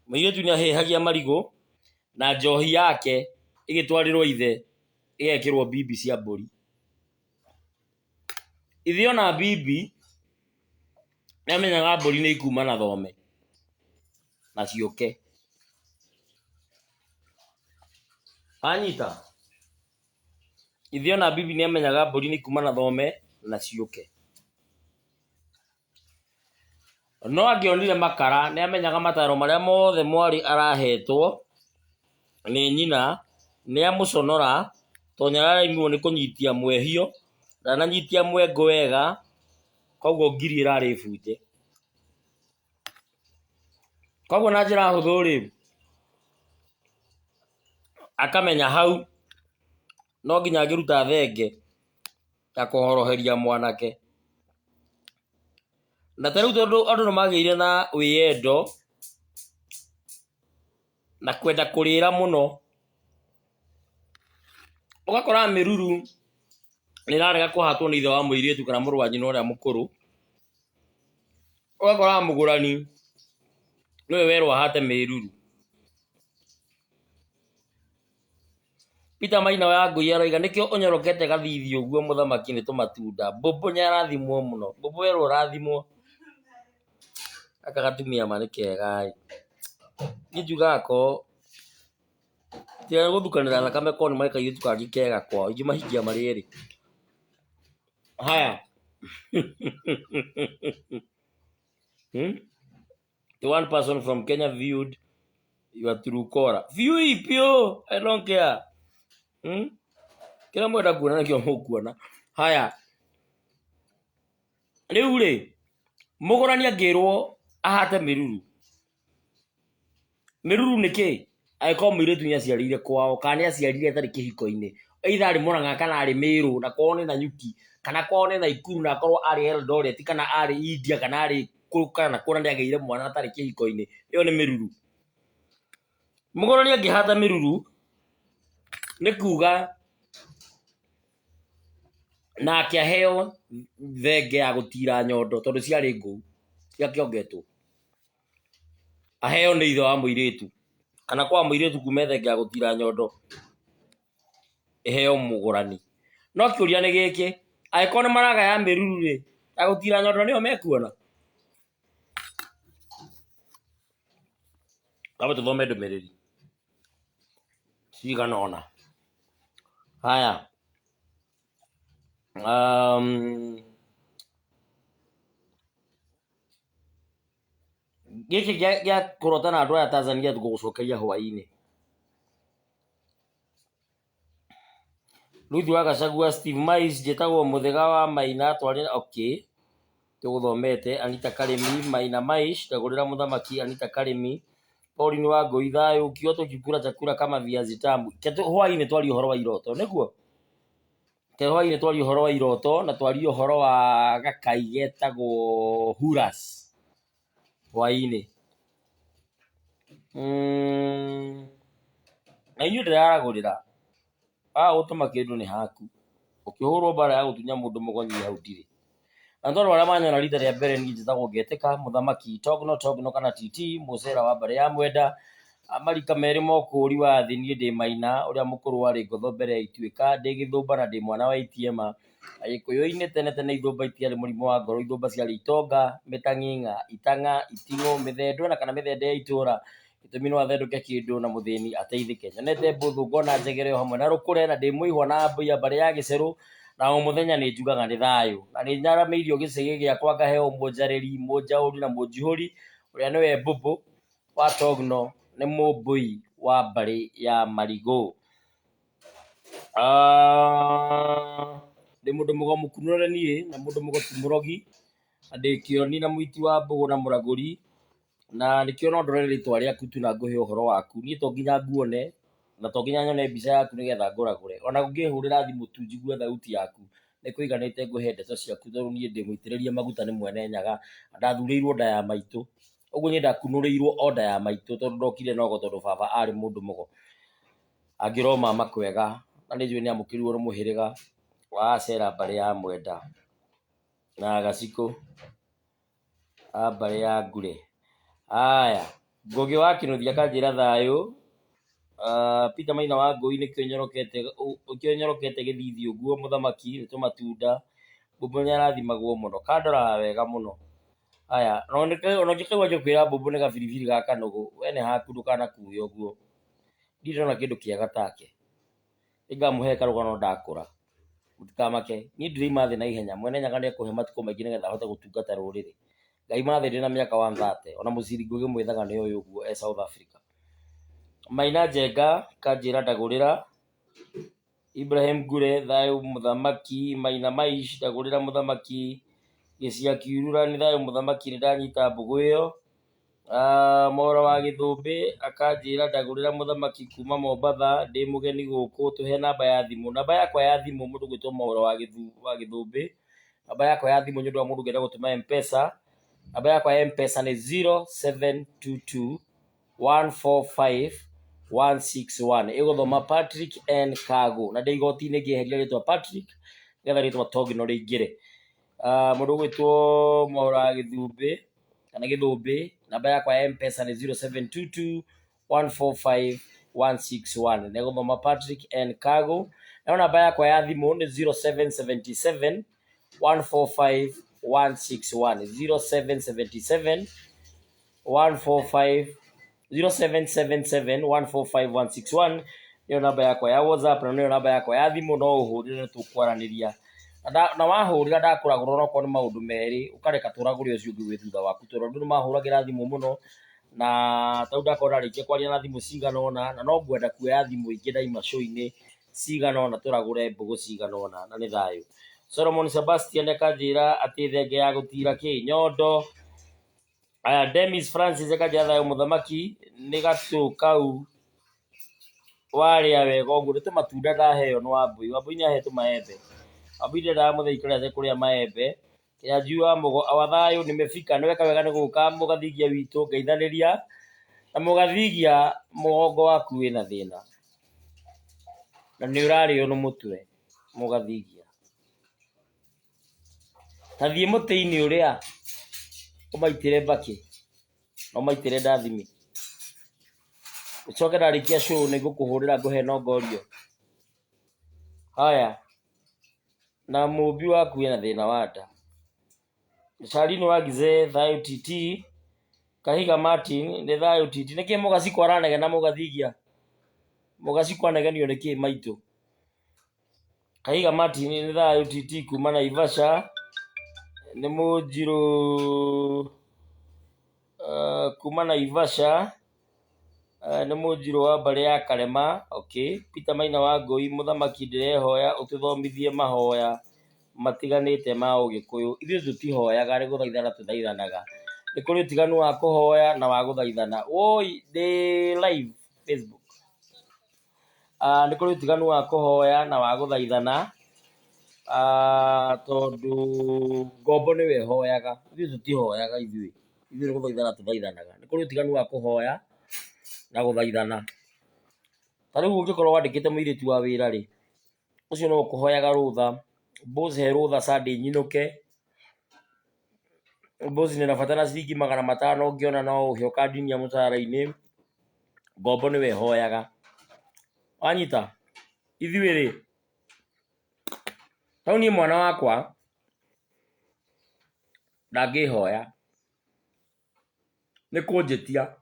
mũirĩtu nĩ ahĩhagia marigũ na njohi yake ĩgĩtwarĩrwo ithe ĩgekĩrwo mbimbi cia mbũri. Ithe ona mbimbi nĩ amenyaga mbũri nĩ ikuma na thome na ciũke. Wanyita? Ithe ona mbimbi nĩ amenyaga mbũri nĩ ikuma na thome na ciũke. No angĩonire makara nĩ amenyaga mataro marĩa mothe mwarĩ arahetwo nĩ nyina nĩ amũconora tondũ nĩ araremirwo nĩ kũnyitia mwehio, ndananyitia mwengũ wega, koguo ngiri ĩrarĩ bunje. Koguo na njĩra hũthũ rĩ, akamenya hau no nginya angĩruta thenge ya kũhoroheria mwanake. Na ta rĩu tondũ andũ nĩ magĩire na wĩyendo na kwenda kũrĩra mũno, ũgakora mĩruru nĩ ĩrarega kũhatwo nĩ ithe wa mũirĩtu kana mũrũ wa nyina ũrĩa mũkũrũ, ũgakora mũgũrani nĩwe werwo ahate mĩruru. Peter Maina wa Ngũi aroiga nĩkĩo ũnyorokete gathithi ũguo mũthamaki nĩ tũmatunda. Mbũmbũ nĩarathimwo mũno. Mbũmbũ werwo ũrathimwo. Gaka gatumia ma nĩ kega ĩ. Niĩ njugaga ko tiga gũthukanĩra thakame ko nĩ marĩ kairĩtu kangĩ kega kwao ingĩmahikia marĩ erĩ. Haya. The one person from Kenya viewed your Truecaller. View it, I don't care. Hmm? Kĩrĩa mwenda kuona nĩkĩo mũkuona. Haya, rĩu rĩ, mũgũrani angĩrwo ahate mĩruru, mĩruru nĩ kĩ? Angĩkorwo mũirĩtu nĩ aciarĩire kwao kana nĩ aciarire atarĩ kĩhiko-inĩ, either arĩ Mũrang'a kana arĩ Mĩrũ na kwao nĩ Nanyuki kana kwao nĩ Naikuru na akorwo arĩ Eldoret kana arĩ India kana arĩ kũ kana kũ na nĩ agĩire mwana atarĩ kĩhiko-inĩ, ĩyo nĩ mĩruru. Mũgũrani angĩhata mĩruru nĩ kuga nake aheo thenge ya gũtira nyondo tondũ ciarĩ ngũu ciakĩongetwo, aheo nĩ ithe wa mũirĩtu kana kwa mũirĩtu kume thenge ya gũtira nyondo ĩheo mũgũrani. No kĩũria nĩ gĩkĩ, angĩkorwo nĩ maragaya mĩruru rĩ, ya gũtira nyondo nĩyo mekuona? Twambe tũthome ndũmĩrĩri cigana ũna. Haya, gĩkĩ gĩa kũrotana andũ aya Tanzania tũgũgũcokeria hwaĩ-inĩ. Ruth wa Gachagua, Steve Mais, njĩtagwo Mũthĩga wa Maina, twarĩ okay, tũgũthomete, Anita Karĩmi, Maina Mais, ndagũrĩra mũthamaki, Anita Karĩmi, Pauline wa Ngũi, thayũ, Kioto kikula chakula kama viazi tamu. Reke hwaĩ-inĩ twarie ũhoro wa iroto, nĩguo? Reke hwaĩ-inĩ twarie ũhoro wa iroto na twarie ũhoro wa gakai getagwo Huras hwaĩ-inĩ. Na inyuĩ ndĩraragũrĩra, waga gũtũma kĩndũ nĩ haku, ũkĩhũrwo mbara ya gũtunya mũndũ mũgonyi hau ndirĩ. Na nĩ tondũ arĩa manyona rita rĩa mbere niĩ njĩtagwo Ngetĩka Mũthamaki Togno Togno kana TT mũcera wa mbarĩ ya Mwenda, marika merĩ ma ũkũũri wa thĩ niĩ ndĩ Maina ũrĩa mũkũrũ warĩ ngotho mbere ya ituĩka, ndĩ gĩthũmba na ndĩ mwana wa itiema. Agĩkũyũ-inĩ tene tene ithũmba itiarĩ mũrimũ wa ngoro, ithũmba ciarĩ itonga, mĩtang'ing'a, itang'a, iting'ũ, mĩthendwe na kana mĩthende ya itũra, gĩtũmi no athendũke kĩndũ na mũthĩni ateithĩke. Nyonete mbũthũ ngona njegere o hamwe na rũkũre na ndĩ mũihwa na mbũi ya mbarĩ ya gĩcerũ na o mũthenya nĩ njugaga nĩ thayũ. Na nĩ nyaramĩirio gĩcegĩ gĩakwa ngaheo mũnjarĩri, mũnjaũri na mũnjihũri ũrĩa nĩwe mbũmbũ wa Togno nĩ mũmbũi wa mbarĩ ya Marigũ. Ndĩ mũndũ mũgo mũkunũre niĩ na mũndũ mũgo ti mũrogi, na ndĩ kĩoni na mũiti wa mbũgũ na mũragũri, na nĩkĩo no ndore rĩtwa rĩaku tu na ngũhe ũhoro waku. Niĩ to nginya nguone na to nginya nyone mbica yaku nĩgetha ngũragũre. Ona ũngĩhũrĩra thimũ tu njigue thauti yaku nĩ kũiganĩte ngũhe ndeto ciaku tondũ niĩ ndĩ mũitĩrĩrie maguta nĩ mwene Nyaga na ndathurĩirwo nda ya maitũ. Ũguo niĩ ndakunũrĩirwo o nda ya maitũ tondũ ndokire na ũgo tondũ baba arĩ mũndũ mũgo. Angĩroma kwega na nĩ njũĩ nĩ amũkĩrirwo nĩ mũhĩrĩga wa Acera mbarĩ ya Mwenda na Gacikũ a mbarĩ ya Ngure. Haya, Ngũgĩ wa Kĩnuthia akanjĩra thayũ, Peter Maina wa Ngũi nĩkĩo nyorokete, nĩkĩo nyorokete gĩthithi ũguo mũthamaki nĩ tũmatunda, Mbũmbũ nĩ arathimagwo mũno, kandoraga wega mũno. Haya, ona ũngĩkaigua ngĩkwĩra mbũmbũ nĩ gabiribiri ga kanũgũ, we nĩ haku ndũkanakue ũguo. Ndirĩ ndona kĩndũ kĩega take. Nĩngamũhe karũgano ndakũra. Mũtikamake, niĩ ndiraima thĩ na ihenya, Mwene Nyaga nĩekũhe matukũ maingĩ nĩgetha hote gũtungata rũrĩrĩ. Ngaima thĩ ndĩna mĩaka 130, ona Mũciri Ngũgĩ mwĩthaga nĩ ũyũ ũguo e South Africa. Maina Njenga kanjĩra ndagũrĩra, Ibrahim Ngure thayũ mũthamaki, Maina Maish ndagũrĩra mũthamaki, Gĩcia Kiurura nĩ thayũ mũthamaki nĩndanyita mbũgũ ĩyo. Mwaũra wa Gĩthũmbĩ akanjĩra ndagũrĩra mũthamaki kuma Mombatha ndĩ mũgeni gũkũ tũhe namba ya thimũ. Namba yakwa ya thimũ mũndũ ũgwĩtwo Mwaũra wa Gĩthũmbĩ, namba yakwa ya thimũ nĩ ũndũ wa mũndũ ũngĩenda gũtũma M-Pesa, namba yakwa ya M-Pesa nĩ 0722 145 161. Ĩgũthoma Patrick N Kago na ndĩ igoti-inĩ ngĩeheria rĩtwa Patrick nĩgetha rĩtwa Togino rĩingĩre. Mũndũ ũgwĩtwo Mwaũra wa Gĩthũmbĩ kana Gĩthũmbĩ, namba yakwa ya M-Pesa nĩ 0722 145 161. Nĩ gũthoma Patrick N Kago. Nayo namba yakwa ya thimũ nĩ 0777 145 161. 0777 145 0777 145 161 nĩyo namba yakwa ya WhatsApp na nĩyo namba yakwa ya thimũ no ũhũrĩre tũkwaranĩria na wahũrĩra ndakũragũra onokorwo nĩ maũndũ merĩ ũkareka tũragũre ũcio ũngĩ wĩ thutha waku tondũ andũ nĩ mahũragĩra thimũ mũno na tarĩu ndakorwo ndarĩkia kwaria na thimũ cigana ũna na no ngwenda kuoya thimũ ingĩ ndaima show-inĩ. cigana ũna tũragũre mbũgũ cigana ũna na nĩ thayũ. Solomon Sebastian akanjĩra atĩ thenge ya gũtira kĩ nyondo. Aya, Demis Francis akanjĩra thayũ mũthamaki nĩ gatũ kau warĩa wega ũguo nĩ tũmatunda ndaheo nĩ Wambui. Wambui nĩ ahe tũmaembe. Wambui ndendaga mũthee aikare atekũrĩa maembe. Kĩnyanjui wa Mũgo, awa thayũ nimefika, nĩ weka wega nĩ gũka mũgathigia witũ ngeithanĩria na mũgathigia mũgongo waku wĩna thĩna na nĩ ũrarĩo nĩ mũtwe mũgathigia. Ta thiĩ mũtĩ-inĩ ũrĩa ũmaitĩre mbakĩ na ũmaitĩre ndathimi. Ũcoke ndarĩkia show nĩ ngũkũhũrĩra ngũhe nongorio. Haya, na mũmbi waku ena thĩna wa nda. Charlene Wagize thayũ TT, Kahiga Martin nĩ thayũ TT. Nĩkĩ mũgacikũ aranegena mũgathigia? Mũgacikũ anegenio nĩkĩ maitũ? Kahiga Martin nĩ thayũ TT kuma Naivasha, nĩ mũnjirũ kuma Naivasha, nĩ mũnjirũ wa mbarĩ ya Karema, okay. Peter Maina wa Ngũi mũthamaki ndĩrehoya ũtũthomithie mahoya matiganĩte ma ũgĩkũyũ. Ithuĩ tũtihoyaga nĩ gũthaithana tũthaithanaga. Nĩ kũrĩ ũtiganu wa kũhoya na wa gũthaithana. Woi ndĩ live Facebook. Nĩ kũrĩ ũtiganu wa kũhoya na wa gũthaithana, tondũ ngombo nĩwe ĩhoyaga, ithuĩ tũtihoyaga ithuĩ, ithuĩ nĩ gũthaithana tũthaithanaga. Nĩ kũrĩ ũtiganu wa kũhoya na gũthaithana. Ta rĩu ũngĩkorwo wandĩkĩte mũirĩtu wa wĩra rĩ, ũcio no ũkũhoyaga rũtha, boss he rũtha Sunday nyinũke, boss ndĩna bata na ciringi 500 ũngĩona no ũhe ũkandinia mũcara-inĩ, ngombo nĩwe ĩhoyaga. Wanyita? Ithuĩ rĩ, rĩu niĩ mwana wakwa ndangĩhoya nĩ kũnjĩtia.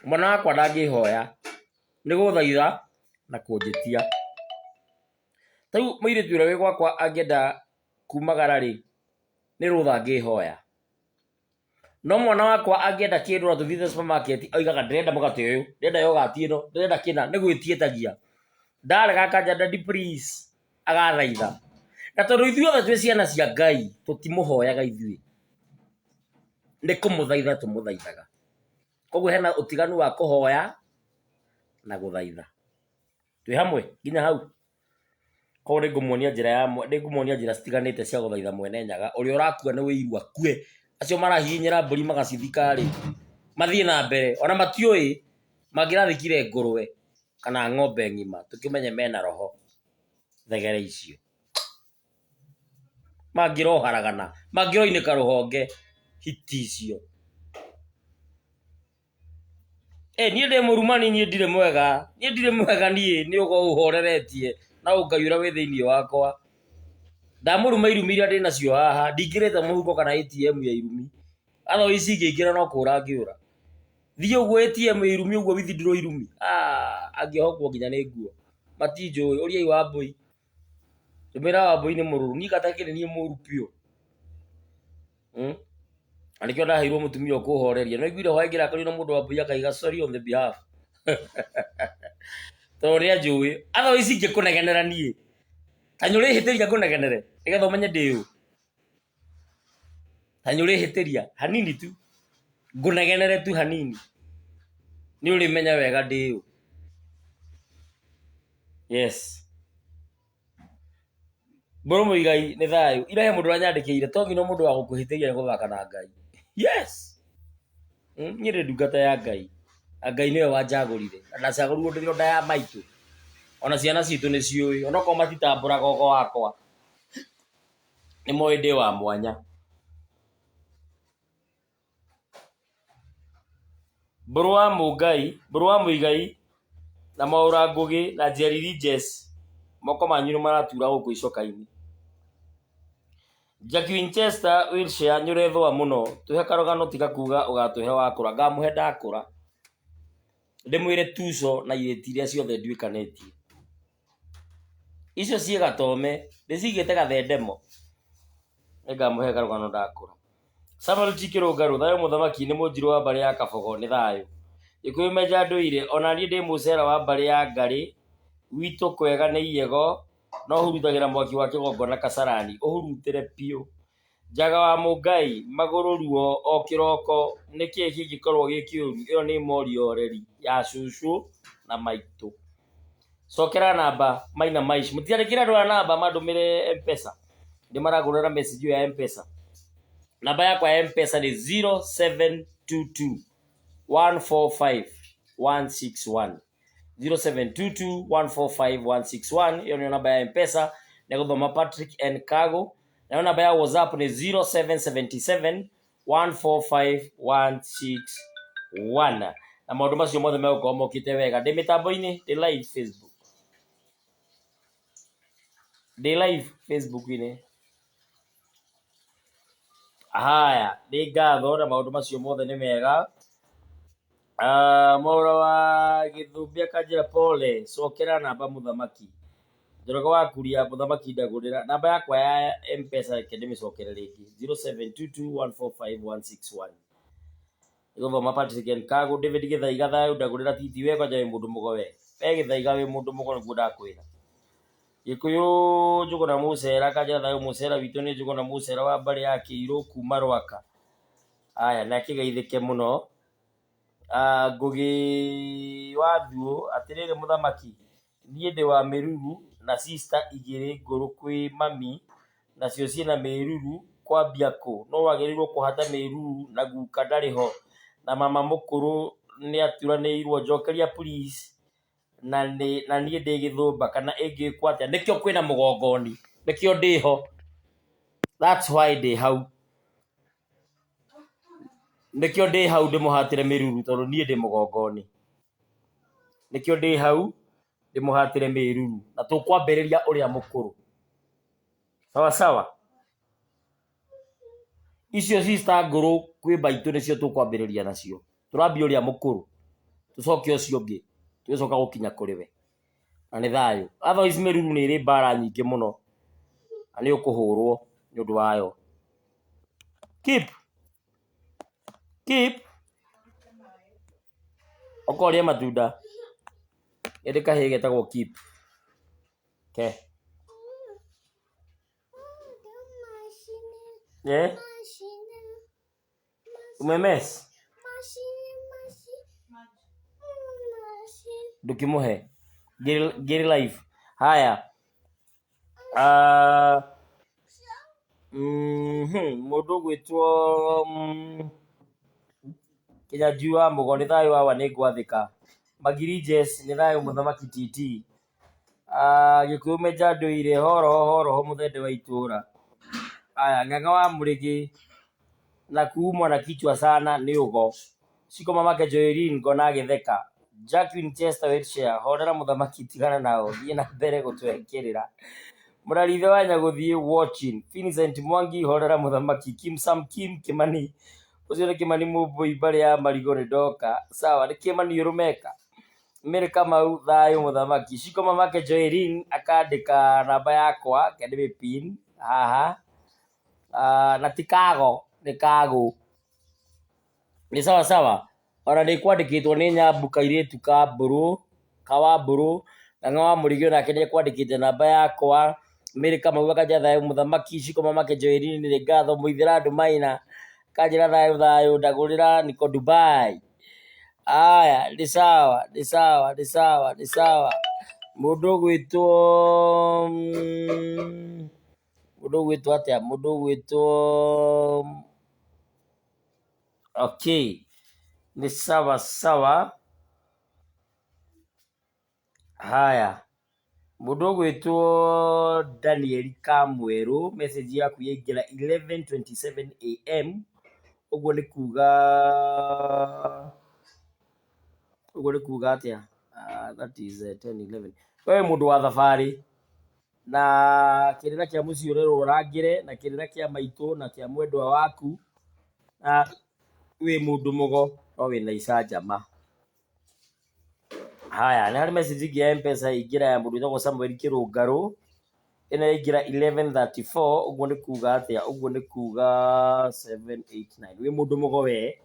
Mwana wakwa ndangĩhoya nĩ gũthaitha na kũnjĩtia. Ta rĩu mũirĩtu ũrĩa wĩ gwakwa angĩenda kumagara rĩ, nĩ rũtha angĩhoya. No mwana wakwa angĩenda kĩndũ na tũthiĩte supermarket oigaga ndĩrenda mũgate ũyũ, ndĩrenda yogati ĩno, ndĩrenda kĩna, nĩ gwĩtia etagia. Ndarega akanjĩra daddy please, agathaitha. Na tondũ ithuothe twĩ ciana cia Ngai, tũtimũhoyaga ithuĩ, nĩ kũmũthaitha tũmũthaithaga. Koguo hena ũtiganu wa kũhoya na gũthaitha. Twĩ hamwe nginya hau? Koguo nĩ ngũmuonia njĩra ya nĩ ngũmuonia njĩra citiganĩte cia gũthaitha Mwene Nyaga, ũrĩa ũrakua nĩ ũiru akue, acio marahihinyĩra mbũri magacithika rĩ, mathiĩ na mbere, ona matiũĩ mangĩrathikire ngũrwe kana ng'ombe ng'ima tũkĩmenye mena roho thegere icio. Mangĩroharagana, mangĩroinĩka rũhonge hiti icio. Ĩ niĩ ndĩ mũrumani niĩ ndirĩ mwega, niĩ ndirĩ mwega niĩ nĩ ũgo ũhoreretie na ũngai ũrĩa wĩ thĩinĩ wakwa. Ndamũruma irumi iria ndĩ nacio haha, ndingĩrĩte mũhuko kana ATM ya irumi. Otherwise ingĩingĩra no kũra ngĩũra. Thiĩ ũguo ATM ya irumi ũguo withdraw irumi, angĩhokwo nginya nĩ nguo. Matinjũĩ, ũriai Wambũi. Ndũmĩra Wambũi nĩ mũrũrũ, niĩ gatakĩrĩ niĩ mũru biũ. Na nĩkĩo ndaheirwo mũtumia ũkũhoreria. Nĩ waiguire hwaĩ ngĩrakario na mũndũ wa mbui akaiga sorry on the behalf. Tondũ nĩ anjũĩ. Otherwise ingĩkũnegenera niĩ. Ta nĩ ũrĩhĩtĩria ngũnegenere nĩgetha ũmenye ndĩ ũ. Ta nĩ ũrĩhĩtĩria hanini tu. Ngũnegenere tu hanini. Nĩ ũrĩmenya wega ndĩ ũ. Yes. Mbũrũ Mũigai nĩ thayũ. Ira he mũndũ ũranyandĩkĩire to nginya mũndũ wa gũkũhĩtĩria nĩ gũthaka na Ngai. Yes! Niĩ ndĩ ndungata ya Ngai. Na Ngai nĩwe wanjagũrire. Na ndacagũrirwo ndĩ o nda ya maitũ. Ona ciana citũ nĩ ciũĩ. Onokorwo matitambũraga ũgo wakwa, nĩ moĩ ndĩ wa mwanya. Mbũrũ wa Mũngai, Mbũrũ wa Mũigai na Mwaũra Ngũgĩ na Jerry Ridges, moko manyu nĩ maratura gũkũ icoka-inĩ. Jackie Winchester Wilshire nĩ ũrethũa mũno, tũhe karũgano tiga kuga ũgatũhe wakũra, ngamũhe ndakũra, ndĩmwĩre tuco na irĩti iria ciothe nduĩkanĩtie. Icio ciĩ gatome, ndĩcigĩte gathendemo, nĩngamũhe karũgano ndakũra. Samuel T. Kĩrũngarũ, thayũ mũthamaki, nĩ mũnjirũ wa mbarĩ ya Kabogo, nĩ thayũ. Gĩkũyũ menja ndũire, ona niĩ ndĩ mũcera wa mbarĩ ya Ngarĩ, gwitũ kwega nĩ Iyego, no hurutagĩra mwaki wa kĩgongona Kasarani, ũhurutĩre piũ. Njaga wa Mũngai, magũrũ ruo o kĩroko, nĩkĩĩ kĩngĩkorwo gĩ kĩũru? Ĩyo nĩ morioreri ya cũcũ na maitũ. Cokera namba Maina Maish. Mũtiandĩkĩre andũ aya namba mandũmĩre M-Pesa. Ndĩmaragũra na message ĩyo ya M-Pesa. Namba yakwa ya M-Pesa nĩ 0722 145 161. 0722 145 161 ĩyo nĩyo namba ya M-Pesa. Nĩ Patrick N Kago. Nayo namba ya WhatsApp nĩ 0777 145 161. Na maũndũ macio mothe megũkorwo mokĩte wega. Ndĩ mĩtambo-inĩ, ndĩ live Facebook. Ndĩ live Facebook-inĩ. Haya, nĩ ngatho na maũndũ macio mothe nĩ mega. Mwaũra wa Gĩthũmbĩ akanjĩra pole, cokera namba mũthamaki. Njoroge wa Kuria mũthamaki ndagũrĩra. Namba yakwa ya M-Pesa reke ndĩmĩcokere rĩngĩ 0722145161. Gũthoma Patrick N Kago, David Gĩthaiga thayũ ndagũrĩra titi we kwanja wĩ mũndũ mũgo we. We Gĩthaiga wĩ mũndũ mũgo nĩguo ndakwĩra. Gĩkũyũ Njũgũna Mũcera akanjĩra thayũ mũcera witũ nĩ Njũgũna Mũcera wa mbarĩ ya Kĩirũ kuma Rwaka. Aya na akĩgeithĩke mũno. Ngũgĩ wa Thuũ atĩrĩrĩ mũthamaki, niĩ ndĩ wa mĩruru na sister igĩrĩ ngũrũ kwĩ mami nacio ciĩna mĩruru kwambia kũ? No wagĩrĩirwo kũhata mĩruru na guka ndarĩ ho na mama mũkũrũ nĩaturanĩirwo njokeria please na nĩ na niĩ ndĩ gĩthũmba kana ĩngĩkwo atĩa? Nĩkĩo kwĩna mũgongoni, nĩkĩo ndĩho, that's why ndĩ hau, nĩkĩo ndĩ hau ndĩmũhatĩre mĩruru tondũ niĩ ndĩ mũgongoni, nĩkĩo ndĩ hau ndĩmũhatĩre mĩruru na tũkwambĩrĩria ũrĩa mũkũrũ, sawa sawa. Icio sister ngũrũ kwĩ maitũ nĩcio tũkwambĩrĩria nacio, tũrambia ũrĩa mũkũrũ tũcoke ũcio ũngĩ tũgĩcoka gũkinya kũrĩ we, na nĩ thayũ. Otherwise mĩruru nĩ ĩrĩ mbara nyingĩ mũno na nĩ ũkũhũrwo nĩ ũndũ wayo. Keep keep ũka ũrĩe matunda. Nĩ kahĩĩ getagwo keep ke eh umemes ndũkĩmũhe ngĩrĩ live. Haya, mũndũ ũgwĩtwo Kĩnyanjui wa Mũgo nĩ thayũ wawa nĩ ngwathĩka. Magiri Jess nĩ thayũ mũthamaki TT. Gĩkũyũ menja ndũire horoho horoho mũthende wa itũra. Aya Ng'ang'a wa Mũrĩgĩ na kuumwa na kichwa sana nĩ ũgo. Shiko mamake Joeline ngona agĩtheka. Jack Winchester Wiltshire horera mũthamaki tigana nao thiĩ na mbere gũtwekĩrĩra. Mũrarithe wa Nyagũthiĩ watching. Vincent Mwangi horera mũthamaki. Kim Sam Kim Kimani ũcio nĩ Kimani Mũmbũi mbarĩ ya Marigũ nĩ ndoka. Sawa nĩ Kimani ũrũmeka. Mary Kamau thayũ mũthamaki. Shiko mamake Joeline akandĩka namba yakwa reke ndĩmĩ pin haha. Na ti kago nĩ kagũ. Nĩ sawa sawa. Ona nĩ kwandĩkĩtwo nĩ Nyambu kairĩtu ka mbũrũ ka Wambũrũ. Ng'ang'a wa Mũrĩgĩ onake nĩ ekwandĩkĩte namba yakwa. Mary Kamau akanjĩra thayũ mũthamaki. Shiko mamake Joeline nĩ ngatho. Mũithĩra Maina akanjĩra thayũ thayũ ndagũrĩra niko Dubai. Aya nĩ sawa nĩ sawa nĩ sawa nĩ sawa. Mũndũ ũgwĩtwo mũndũ ũgwĩtwo atĩa? Mũndũ ũgwĩtwo okay nĩ sawa sawa. Haya mũndũ ũgwĩtwo Daniel Kamwerũ message yaku yaingĩra 11:27 am ũguo nĩ kuga ũguo nĩ kuga atĩa? That is 10 11. We wĩ mũndũ wa thabarĩ na kĩrĩra kĩa mũciĩ ũrerwo ũrangĩre na kĩrĩra kĩa maitũ na kĩa mwendwa waku na wĩ mũndũ mũgo no wĩna icanjama. Haya nĩ harĩ message ĩngĩ ya M-Pesa yaingĩra ya mũndũ wĩtagwo Samuel Kĩrũngarũ ĩno yaingĩra 11:34 ũguo nĩ kuga atĩa? Ũguo nĩ kuga 7 8 9 wĩ mũndũ mũgo we.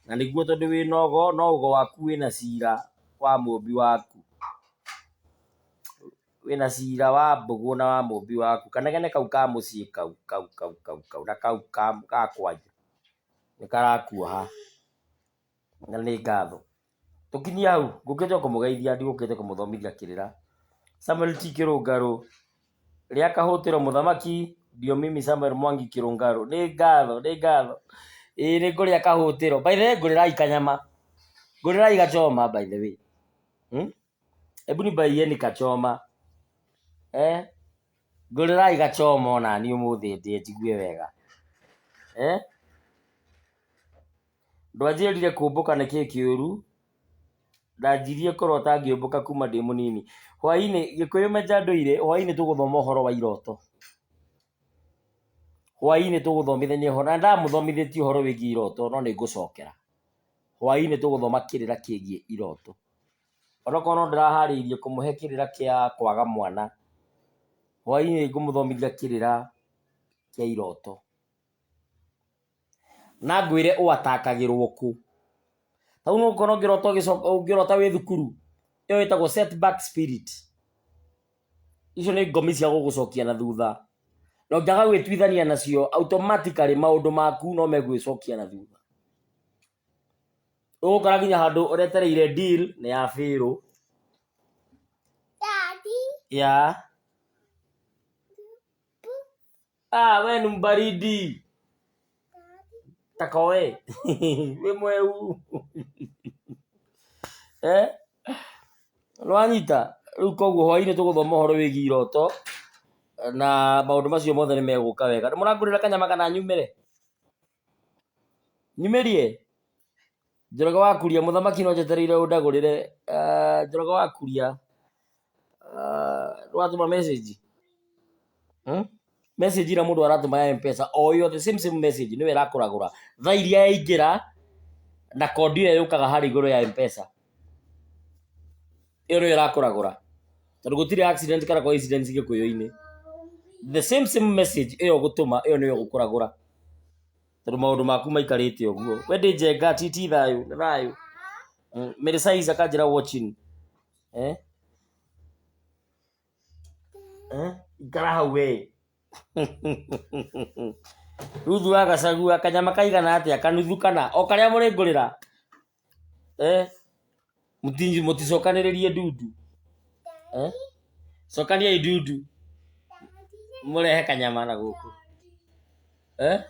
Na nĩguo tondũ wĩna ũgo, no ũgo waku wĩna cira wa mũmbi waku. Wĩna cira wa mbũgũ na wa mũmbi waku. Kanegene kau ka mũciĩ kau kau kau kau kau na kau ga kwanyu nĩ karakuoha. Na nĩ ngatho. Tũkinyie hau, ngũkĩte o kũmũgeithia ndigũkĩte kũmũthomithia kĩrĩra. Samuel T Kĩrũngarũ, rĩa kahũtĩro mũthamaki, ndio mimi Samuel Mwangi Kĩrũngarũ. Nĩ ngatho, nĩ ngatho. Ĩĩ nĩ ngũrĩa kahũtĩro. By the way ngũrĩrai kanyama. Ngũrĩrai gachoma by the way. Hmm? Hebu nibaieni kachoma. Eh? Ngũrĩrai gachoma onani ũmũthĩ ndĩe njigue wega. Eh? Ndwanjĩrire kũmbũka nĩ kĩĩ kĩũru, ndanjirie kũrota ngĩũmbũka kuma ndĩ mũnini. Hwainĩ, Gĩkũyũ menja ndũire, hwainĩ tũgũthoma ũhoro wa iroto. Hwainĩ tũgũthomithania ũhoro, na ndamũthomithĩtie ũhoro wĩgiĩ iroto no nĩ ngũcokera. Hwainĩ tũgũthoma kĩrĩra kĩgiĩ iroto. Onokorwo no ndĩraharĩirie kũmũhe kĩrĩra kĩa kwaga mwana, hwainĩ ngũmũthomithia kĩrĩra kĩa iroto. Na ngwĩre ũatakagĩrwo kũ. Tarĩu no ũkorwo ũngĩrota ũngĩrota wĩ thukuru, ĩyo ĩtagwo setback spirit. Icio nĩ ngomi cia gũgũcokia na thutha. Na ũngĩaga gwĩtuithania nacio automatically maũndũ maku no megwĩcokia na thutha. Ũgũkora nginya handũ ũretereire deal nĩ ya fail. Daddy. Yeah. Ah, we ni mbaridi. Takoe. Wĩ mweu. Eh? Nĩwanyita? Rĩu koguo hwainĩ tũgũthoma ũhoro wĩgiĩ iroto na maũndũ macio mothe nĩ megũka wega. Nĩ mũrangũrĩra kanyama kana nyumĩre? Nyumĩrie? Njoroge wa Kuria, mũthamaki no njetereire ũndagũrĩre. Ah, Njoroge wa Kuria, ah, nĩwatũma message? Hmm? Message ĩrĩa mũndũ aratũma ya Mpesa o yothe same same message nĩyo ĩrakũragũra thaa iria yaingĩra na kondi ĩyo yũkaga harĩa igũrũ ya Mpesa ĩyo nĩyo ĩrakũragũra tondũ gũtirĩ accident kana coincidence gĩkũyũ-inĩ the same same message ĩyo ũgũtũma ĩyo nĩyo ĩgũkũragũra tondũ maũndũ maku maikarĩte ũguo we ndĩ njenga titi thayũ nĩ thayũ. Mary Size akanjĩra watching eh? Eh? Ikara hau we. Ruthu wa Gacagua kanyama kaigana atĩa kanuthu kana o karĩa mũrĩngũrĩra eh? Mũticokanĩrĩrie ndundu eh? Cokaniai ndundu mũrehe kanyama na gũkũ eh?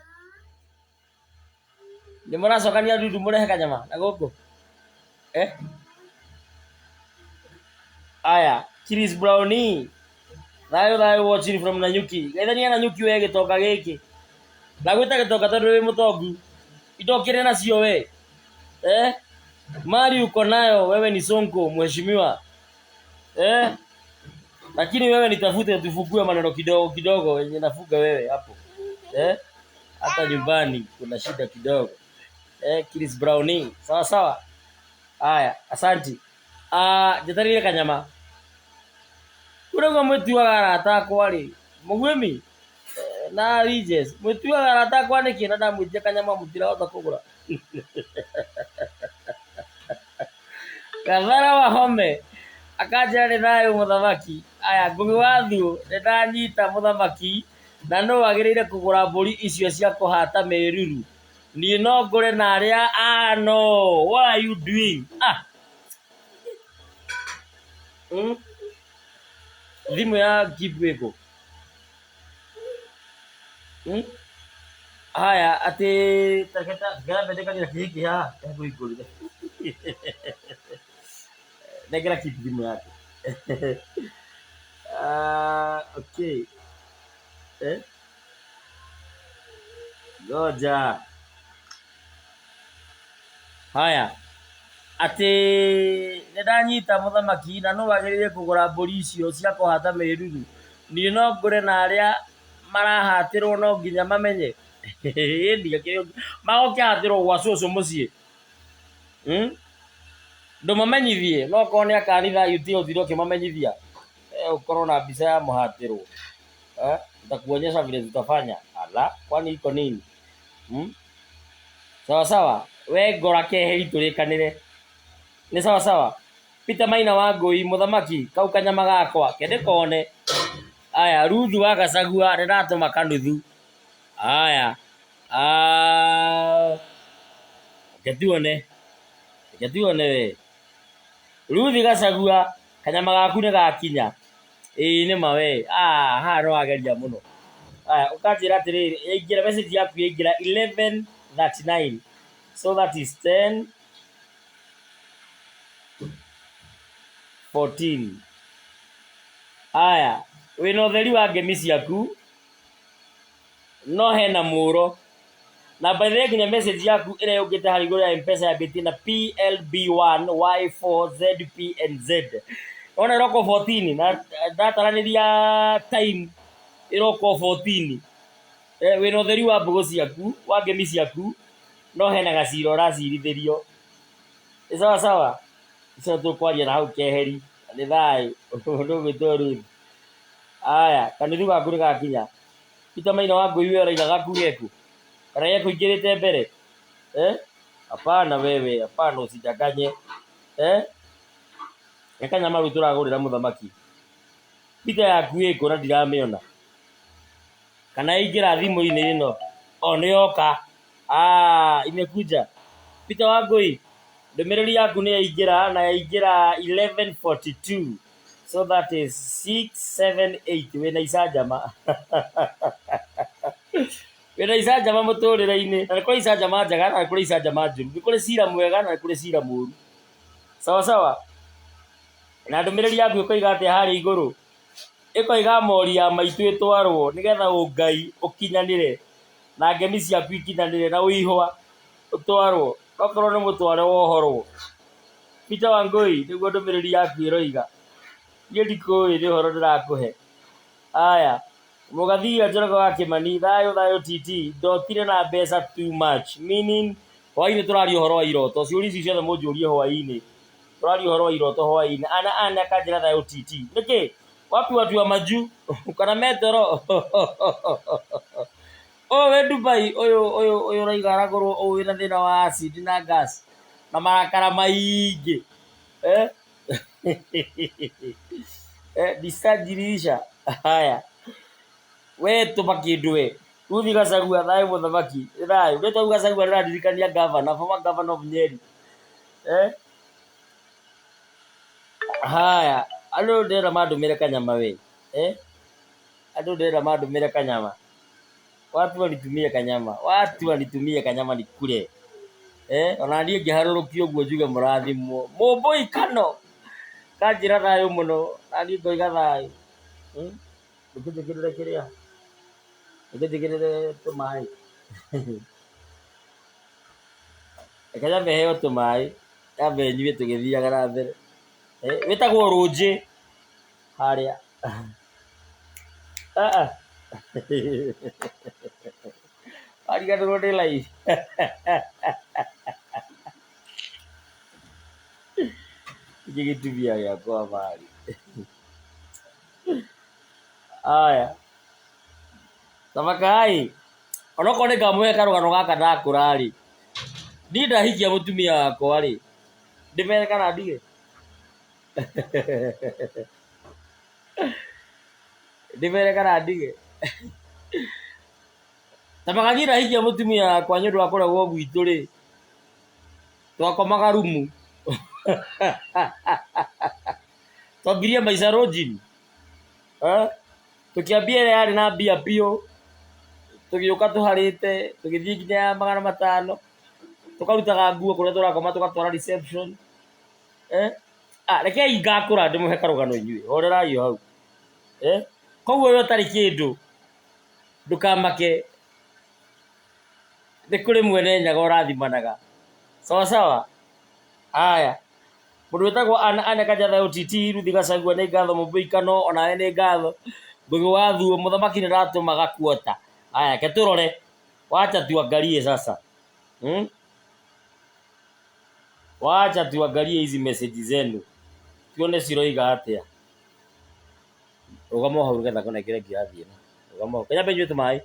Nĩ mũracokania ndundu mũrehe kanyama na gũkũ eh? Aya, Chris Brownie. Thayũ thayũ watching from Nanyuki. Geithania Nanyuki we gĩtonga gĩkĩ. Ndagwĩta gĩtonga tondũ wĩ mũtongu. Indo ũkĩrĩ nacio we. Eh? Mali uko nayo wewe ni sonko mheshimiwa. Eh? Lakini wewe nitafute tufungue maneno kidogo kidogo yenye nafuga wewe hapo. Eh? Hata nyumbani kuna shida kidogo. Eh, Chris Brownie. Sawa sawa. Aya, asanti. Ah, njetereire kanyama. Kũrĩa mwĩtuaga arata akwa rĩ, mũguĩmi na Regis, mwĩtuaga arata akwa nĩkĩ na ndamwĩtia kanyama mũtirahota kũgũra? Gathara Wahome akanjĩra nĩ thayũ mũthamaki. Aya, Ngũgĩ wa Thuũ nĩ ndanyita mũthamaki na nũ wagĩrĩire kũgũra mbũri icio cia kũhata mĩruru? Niĩ no ngũre na arĩa ah no, what are you doing? Ah. Thimũ ya Kibu ĩkũ? Hmm? Haya atĩ tareke njĩkanĩre kĩhĩ haha ngũhingũrĩre. Nengera Kibu thimũ yake. Ah, okay. Eh? Ngoja. Haya. Atĩ nĩ ndanyita mũthamaki na nũ wagĩrĩire kũgũra mbũri icio cia kũhata mĩruru? Niĩ no ngũre na arĩa marahatĩrwo no nginya mamenye. Magũkĩhatĩrwo gwa cũcũ mũciĩ. Hmm? Ndũmamenyithie no okorwo nĩ akanitha utiga ũtinde ũkĩmamenyithia. Ũkorwo na mbica ya mũhatĩrwo. Eh? Nitakuonyesha vile tutafanya. Ala, kwani iko nini? Hmm? Sawa sawa, we ngora keheri tũrĩkanĩre. Nĩ sawa sawa. Peter Maina wa Ngũi, mũthamaki, kau kanyama gakwa, ke ndĩkone. Aya, Ruthu wa Gacagua, nĩ ndatũma kanuthu. Aya, ah, reke tuone, reke tuone we. Ruthi Gacagua, kanyama gaku nĩ gakinya. Ĩĩ nĩ ma we, ah, haha nĩ wageria mũno. Aya, ũkanjĩra atĩrĩrĩ, yaingĩra message yaku yaingĩra 11:39. So that is 10 14. Aya, wĩna ũtheri wa ngemi ciaku, no hena mũro. Na by the way nginya message yaku ĩrĩa yũkĩte harĩa igũrũ ya M-Pesa yambĩtie na PLB1 Y4 ZPNZ. Wona ĩroka o 14 na ndataranĩria time ĩroka o 14. Eh, wĩna ũtheri wa mbũgũ ciaku, wa ngemi ciaku, no hena gacira ũracirithĩrio. Ĩ sawa sawa? Icio tũkwaria na hau keheri. Nĩ thayũ. Mũndũ ũgwĩtwo Ruth. Aya, kanuthu gaku nĩ gakinya. Peter Maina wa Ngũi we ũraiga gaku geku? Kana gekũingĩrĩte mbere? Eh? Hapana wewe, hapana usidanganye. Eh? Nĩ kanyama rĩu tũragũrĩra mũthamaki. Peter yaku ĩkũ na ndiramĩona? Kana yaingĩra thimũ-inĩ ĩno? O nĩ yoka. Ah, imekuja. Peter wa Ngũi, ndũmĩrĩri yaku nĩ yaingĩra na yaingĩra 11:42. So that is 6, 7, 8. Wĩna icanjama. Wĩna icanjama mũtũrĩre-inĩ. Na nĩ kũrĩ icanjama njega na nĩ kũrĩ icanjama njũru. Nĩ kũrĩ cira mwega na nĩ kũrĩ cira mũru. Sawa sawa. Na ndũmĩrĩri yaku ĩkoiga atĩa harĩa igũrũ? Ĩkoiga mori ya maitũ ĩtwarwo nĩgetha ũngai ũkinyanĩre na ngemi ciaku ikinyanĩre na ũihwa ũtwarwo. Okorwo nĩ mũtware wohorwo. Peter Wangũi nĩguo ndũmĩrĩri yaku ĩroiga. Niĩ ndikũĩ nĩ ũhoro ndĩrakũhe. Aya, Mũgathiia Njoroge wa Kĩmani, thayũ thayũ TT, ndotire na mbeca too much, meaning hwainĩ tũraria ũhoro wa iroto, ciũria ici ciothe mũnjũrie hwainĩ. Tũraria ũhoro wa iroto hwainĩ. Ana ana akanjĩra thayũ TT. Nĩkĩ? Wapi watu wa majuu? Kana metoro? Ũyũ wĩ Dubai, ũyũ ũyũ ũyũ ũraiga aragũrwo ũyũ wĩna thĩna wa acid na gas na marakara maingĩ. Eh? Eh, discharge iliisha. Haya. We tũma kĩndũ we. Ruthi Gachagua thayũ mũthamaki. Nĩ thayũ. Rĩtwa Gachagua rĩrandirikania governor, former governor of Nyeri. Eh? Haya, andũ ndĩrenda mandũmĩre kanyama we. Eh? Andũ ndĩrenda mandũmĩre kanyama. Watu wanitumie kanyama. Watu wanitumie kanyama nikule. Eh, ona niĩ ngĩharũrũkio ũguo njuge mũrathimwo. Mũmbũi kano. Kanjĩra thayũ mũno. Na niĩ ngoiga thayũ. Hmm? Ndũkĩnjĩkĩrĩre kĩrĩa? Ndũkĩnjĩkĩrĩre tũmaĩ? Reke nyambe heo tũmaĩ, nyambe nyue tũgĩthiaga na mbere. Eh, wĩtagwo rũnjĩ harĩa. Ah, ah. Wariganĩrwo ndĩ live. Gĩkĩ gĩtumia gĩakwa marĩ. Aya. Tamakai. Onokorwo nĩ ngamũhe karũgano gaka ndakũra rĩ, niĩ ndahikia mũtumia wakwa rĩ, ndĩmere kana ndige? Ndĩmere kana ndige? Tamaga niĩ ndahikia mũtumia wakwa nĩ ũndũ wa kũregwo gwitũ rĩ, twakomaga rumu. Twambirie maica lodging. Eh? Tũkĩambia ĩrĩa yarĩ na mbia biũ, tũgĩũka tũharĩte, tũgĩthiĩ nginya ya 500, tũkarutaga nguo kũrĩa tũrakoma tũgatwara reception. Eh? Ah, rekei ngakũra ndĩmũhe karũgano inyuĩ, horerai o hau. Eh? Koguo we ũtarĩ kĩndũ, ndũkamake, nĩ kũrĩ mwene nyaga ũrathimanaga. Sawa sawa? Haya. Mũndũ wĩtagwo Anna Anne Kajatha OTT, Ruthi Gacagua nĩ ngatho, Mũmbũi Kano onawe nĩ ngatho, Ngũgĩ wa Thuo, mũthamaki nĩ ndatũma gakuota. Haya, ke tũrore. Wacha tuangalie sasa. Hmm? Wacha tuangalie hizi message zenu. Tuone ciroiga atĩa. Rũgama o hau nĩgetha ngũnengere ngirathi ĩno. Rũgama hau. Kanyambe nyue tũmaĩ.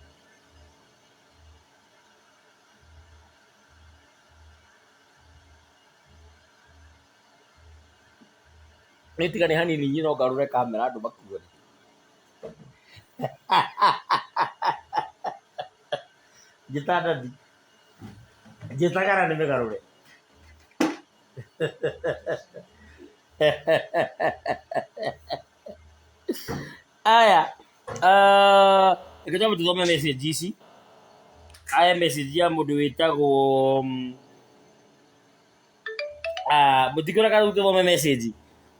Nĩ tiga nĩ hanini niĩ no ngarũre kamera andũ makuone. Njĩta ndadi. Njĩta kana nĩ mĩgarũre. Aya, reke twambe tũthome message ici. Aya message ya mũndũ wĩtagwo mũtikũreka rĩu tũthome message.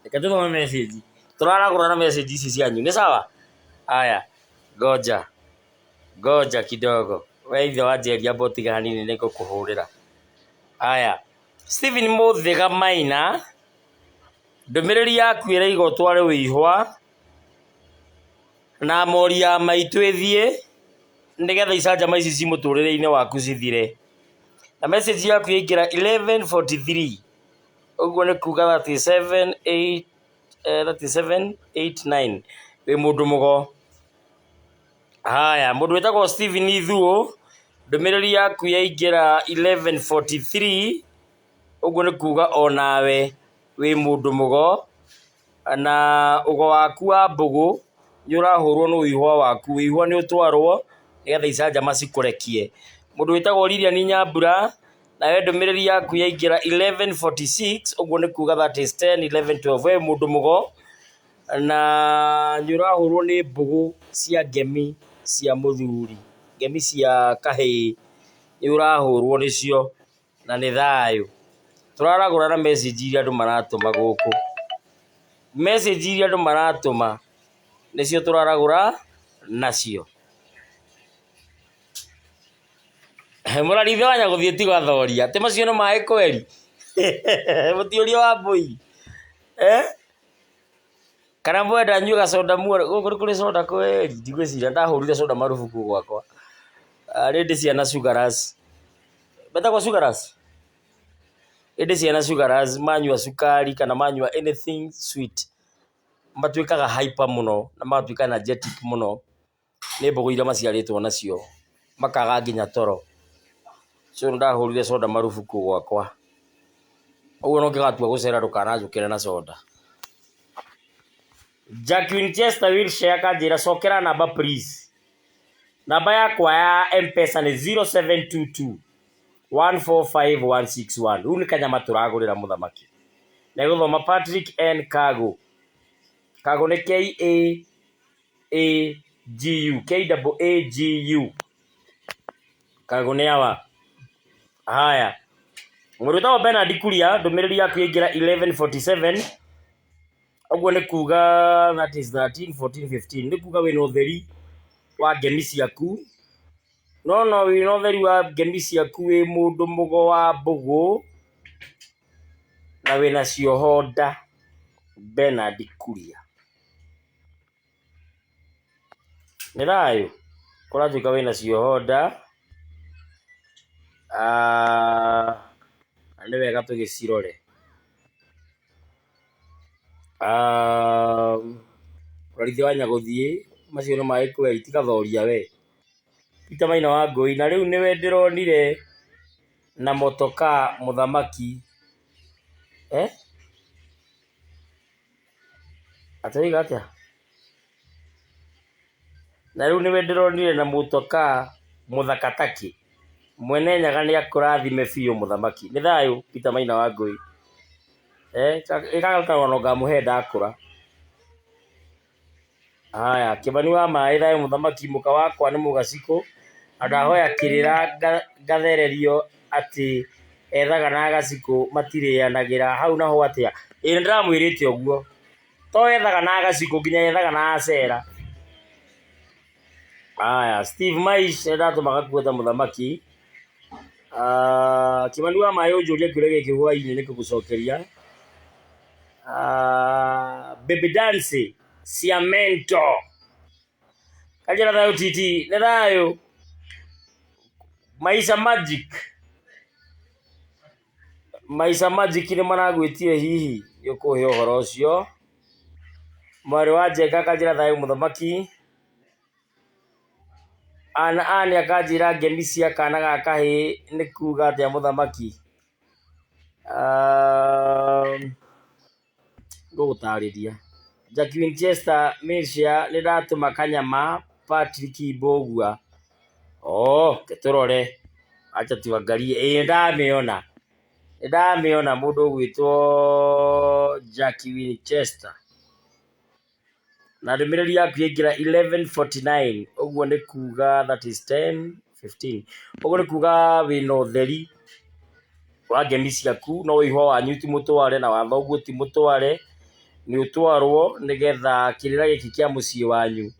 Reke tũthome message. Tũraragũra na message ici cianyu, nĩ sawa? Aya, ngoja. Ngoja kidogo. We ithe wa Njeri amba ũtige hanini nĩ ngũkũhũrĩra. Aya, Stephen Mũthĩga Maina, ndũmĩrĩri yaku ĩraiga ũtware wĩihwa na mori ya maitũ ĩthiĩ nĩgetha icanjama ici ci mũtũrĩre-inĩ waku cithire. Na message yaku yaingĩra 11:43 ũguo nĩ kuga 37 8 37 8 9 wĩ mũndũ mũgo. Haya, mũndũ wĩtagwo Stephen Ithuũ, ndũmĩrĩri yaku yaingĩra 11:43 ũguo nĩ kuga onawe wĩ mũndũ mũgo, na ũgo waku wa mbũgũ nĩ ũrahũrwo nĩ ũihwa waku, ũihwa nĩ ũtwarwo nĩgetha icanjama cikũrekie. Mũndũ wĩtagwo Lilian Nyambura, nawe ndũmĩrĩri yaku yaingĩra 11:46 ũguo nĩ kuga that is 10, 11, 12 we mũndũ mũgo, na nĩ ũrahũrwo nĩ mbũgũ cia ngemi cia mũthuri, ngemi cia kahĩĩ, nĩ ũrahũrwo nĩcio na nĩ thayũ. Tũraragũra na message iria andũ maratũma gũkũ. Message iria andũ maratũma nĩcio tũraragũra nacio. Mũrarithi wa Nyagũthiĩ ti gathoria, atĩ macio nĩ maĩ kweri? Mũtiũria wa mbũi? Eh? Kana mwenda nyue gacoda muone, gũkũ nĩ kũrĩ soda kweri? Ndigwĩciria, ndahũrire soda marubuku gwakwa. Rĩndĩ ciana sugarous. Metagwo sugarous? Ĩndĩ ciana sugarous manyua cukari kana manyua anything sweet, matuĩkaga hyper mũno na magatuĩka energetic mũno. Nĩ mbũgũ iria maciarĩtwo nacio, makaga nginya toro. So nĩ ndahũrire soda marubuku gwakwa. Ũguo ona ũngĩgatua gũcera ndũkananjũkĩre na soda. Jack Winchester Wilshire akanjĩra cokera namba please. Namba yakwa ya M-Pesa nĩ 0722 145 161. Rĩu nĩ kanyama tũragũrĩra mũthamaki. Na egũthoma Patrick N Kago. Kago nĩ K A A G U K double A G U Kagũ nĩ awa. Haya, mũndũ wĩtagwo Bernard Kuria, ndũmĩrĩri yaku yaingĩra 11:47 ũguo nĩ kuga that is 13 14 15 nĩ kuga wĩna ũtheri wa ngemi ciaku no no wĩna ũtheri wa ngemi ciaku wĩ mũndũ mũgo wa mbũgũ na wĩna cioho nda Bernard Kuria. Nĩ thayũ? Kũratuĩka wĩna cioho nda, na nĩ wega tũgĩcirore. Ũrarithi wa Nyagũthiĩ, macio nĩ maĩ kweri tiga thoria we. Peter Maina wa Ngũi, na rĩu nĩwe ndĩronire na motokaa mũthamaki. Eh? Atĩ oiga atĩa? Na rĩu nĩwe ndĩronire na mũtokaa mũthaka takĩ. Mwene Nyaga nĩ akũrathime biũ mũthamaki. Nĩ thayũ Peter Maina wa Ngũi. Eh, ĩka karũgano ngamũhe ndakũra. Haya, Kĩmani wa maĩ thayũ mũthamaki, mũka wakwa nĩ mũgacikũ na ndahoya kĩrĩra ngathererio atĩ ethaga na gacikũ matirĩanagĩra hau naho atĩa? Ĩĩ nĩ ndĩramwĩrĩte ũguo. To ethaga na gacikũ nginya ethaga na acera. Haya, Steve Maish nĩ ndatũma gakuo ta mũthamaki. Ah, Kĩmani wa maĩ ũnjũrie kĩũria gĩkĩ hwainĩ nĩ ngũgũcokeria. Ah, Baby Dance cia mento. Kanjĩra thayũ titi, nĩ thayũ. Maisha Magic. Maisha Magic nĩ maragwĩtire hihi, nĩ ũkũhe ũhoro ũcio. Mwarĩ wa Njenga akanjĩra thayũ mũthamaki. Ann Ann akanjĩra ngemi cia kana ga kahĩĩ nĩ kuga atĩa mũthamaki. Ngũgũtarĩria. Jack Winchester Mĩcia nĩ ndatũma kanyama Patrick Mbũgua. Oo, reke tũrore. Acha tuangalie. Ĩĩ nĩ ndamĩona. Nĩ ndamĩona mũndũ ũgwĩtwo Jack Winchester. Na ndũmĩrĩri yaku yaingĩra 11:49 ũguo nĩ kuga that is 10:15 ũguo nĩ kuga wĩna ũtheri wa ngemi ciaku no wĩihwa wanyu ti mũtware na wa thoguo ti mũtware nĩ ũtwarwo nĩgetha kĩrĩra gĩkĩ kĩa mũciĩ wanyu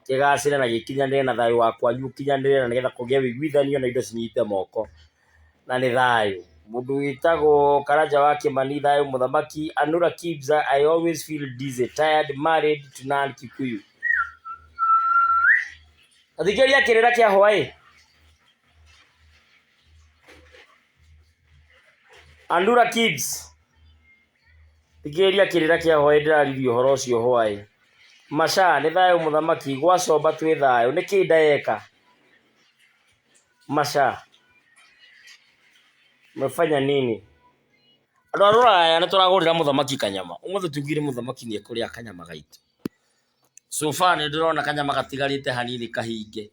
kĩgacĩre na gĩkinyanĩre na thayũ wa kwanyu ũkinyanĩre na nĩgetha kũgĩe ũiguithanio na indo cinyite moko. Na nĩ thayũ. Mũndũ wĩtagwo Karanja wa Kĩmani thayũ mũthamaki. Anura Kibza, I always feel dizzy, tired, married to non Kikuyu. Athikĩrĩria kĩrĩra kĩa hwaĩ. Anura Kibs. Thikĩrĩria kĩrĩra kĩa hwaĩ ndĩraririe ũhoro ũcio hwaĩ. Macha, nĩ thayũ mũthamaki, gwa comba twĩ thayũ, nĩkĩ ndayeka? Macha, umefanya nini? Andũ a rũraya nĩ tũragũrĩra mũthamaki kanyama. Ũmũthĩ tugire mũthamaki nĩ ekũrĩa kanyama gaitũ. So far nĩ ndĩrona kanyama gatigarĩte hanini kahinge.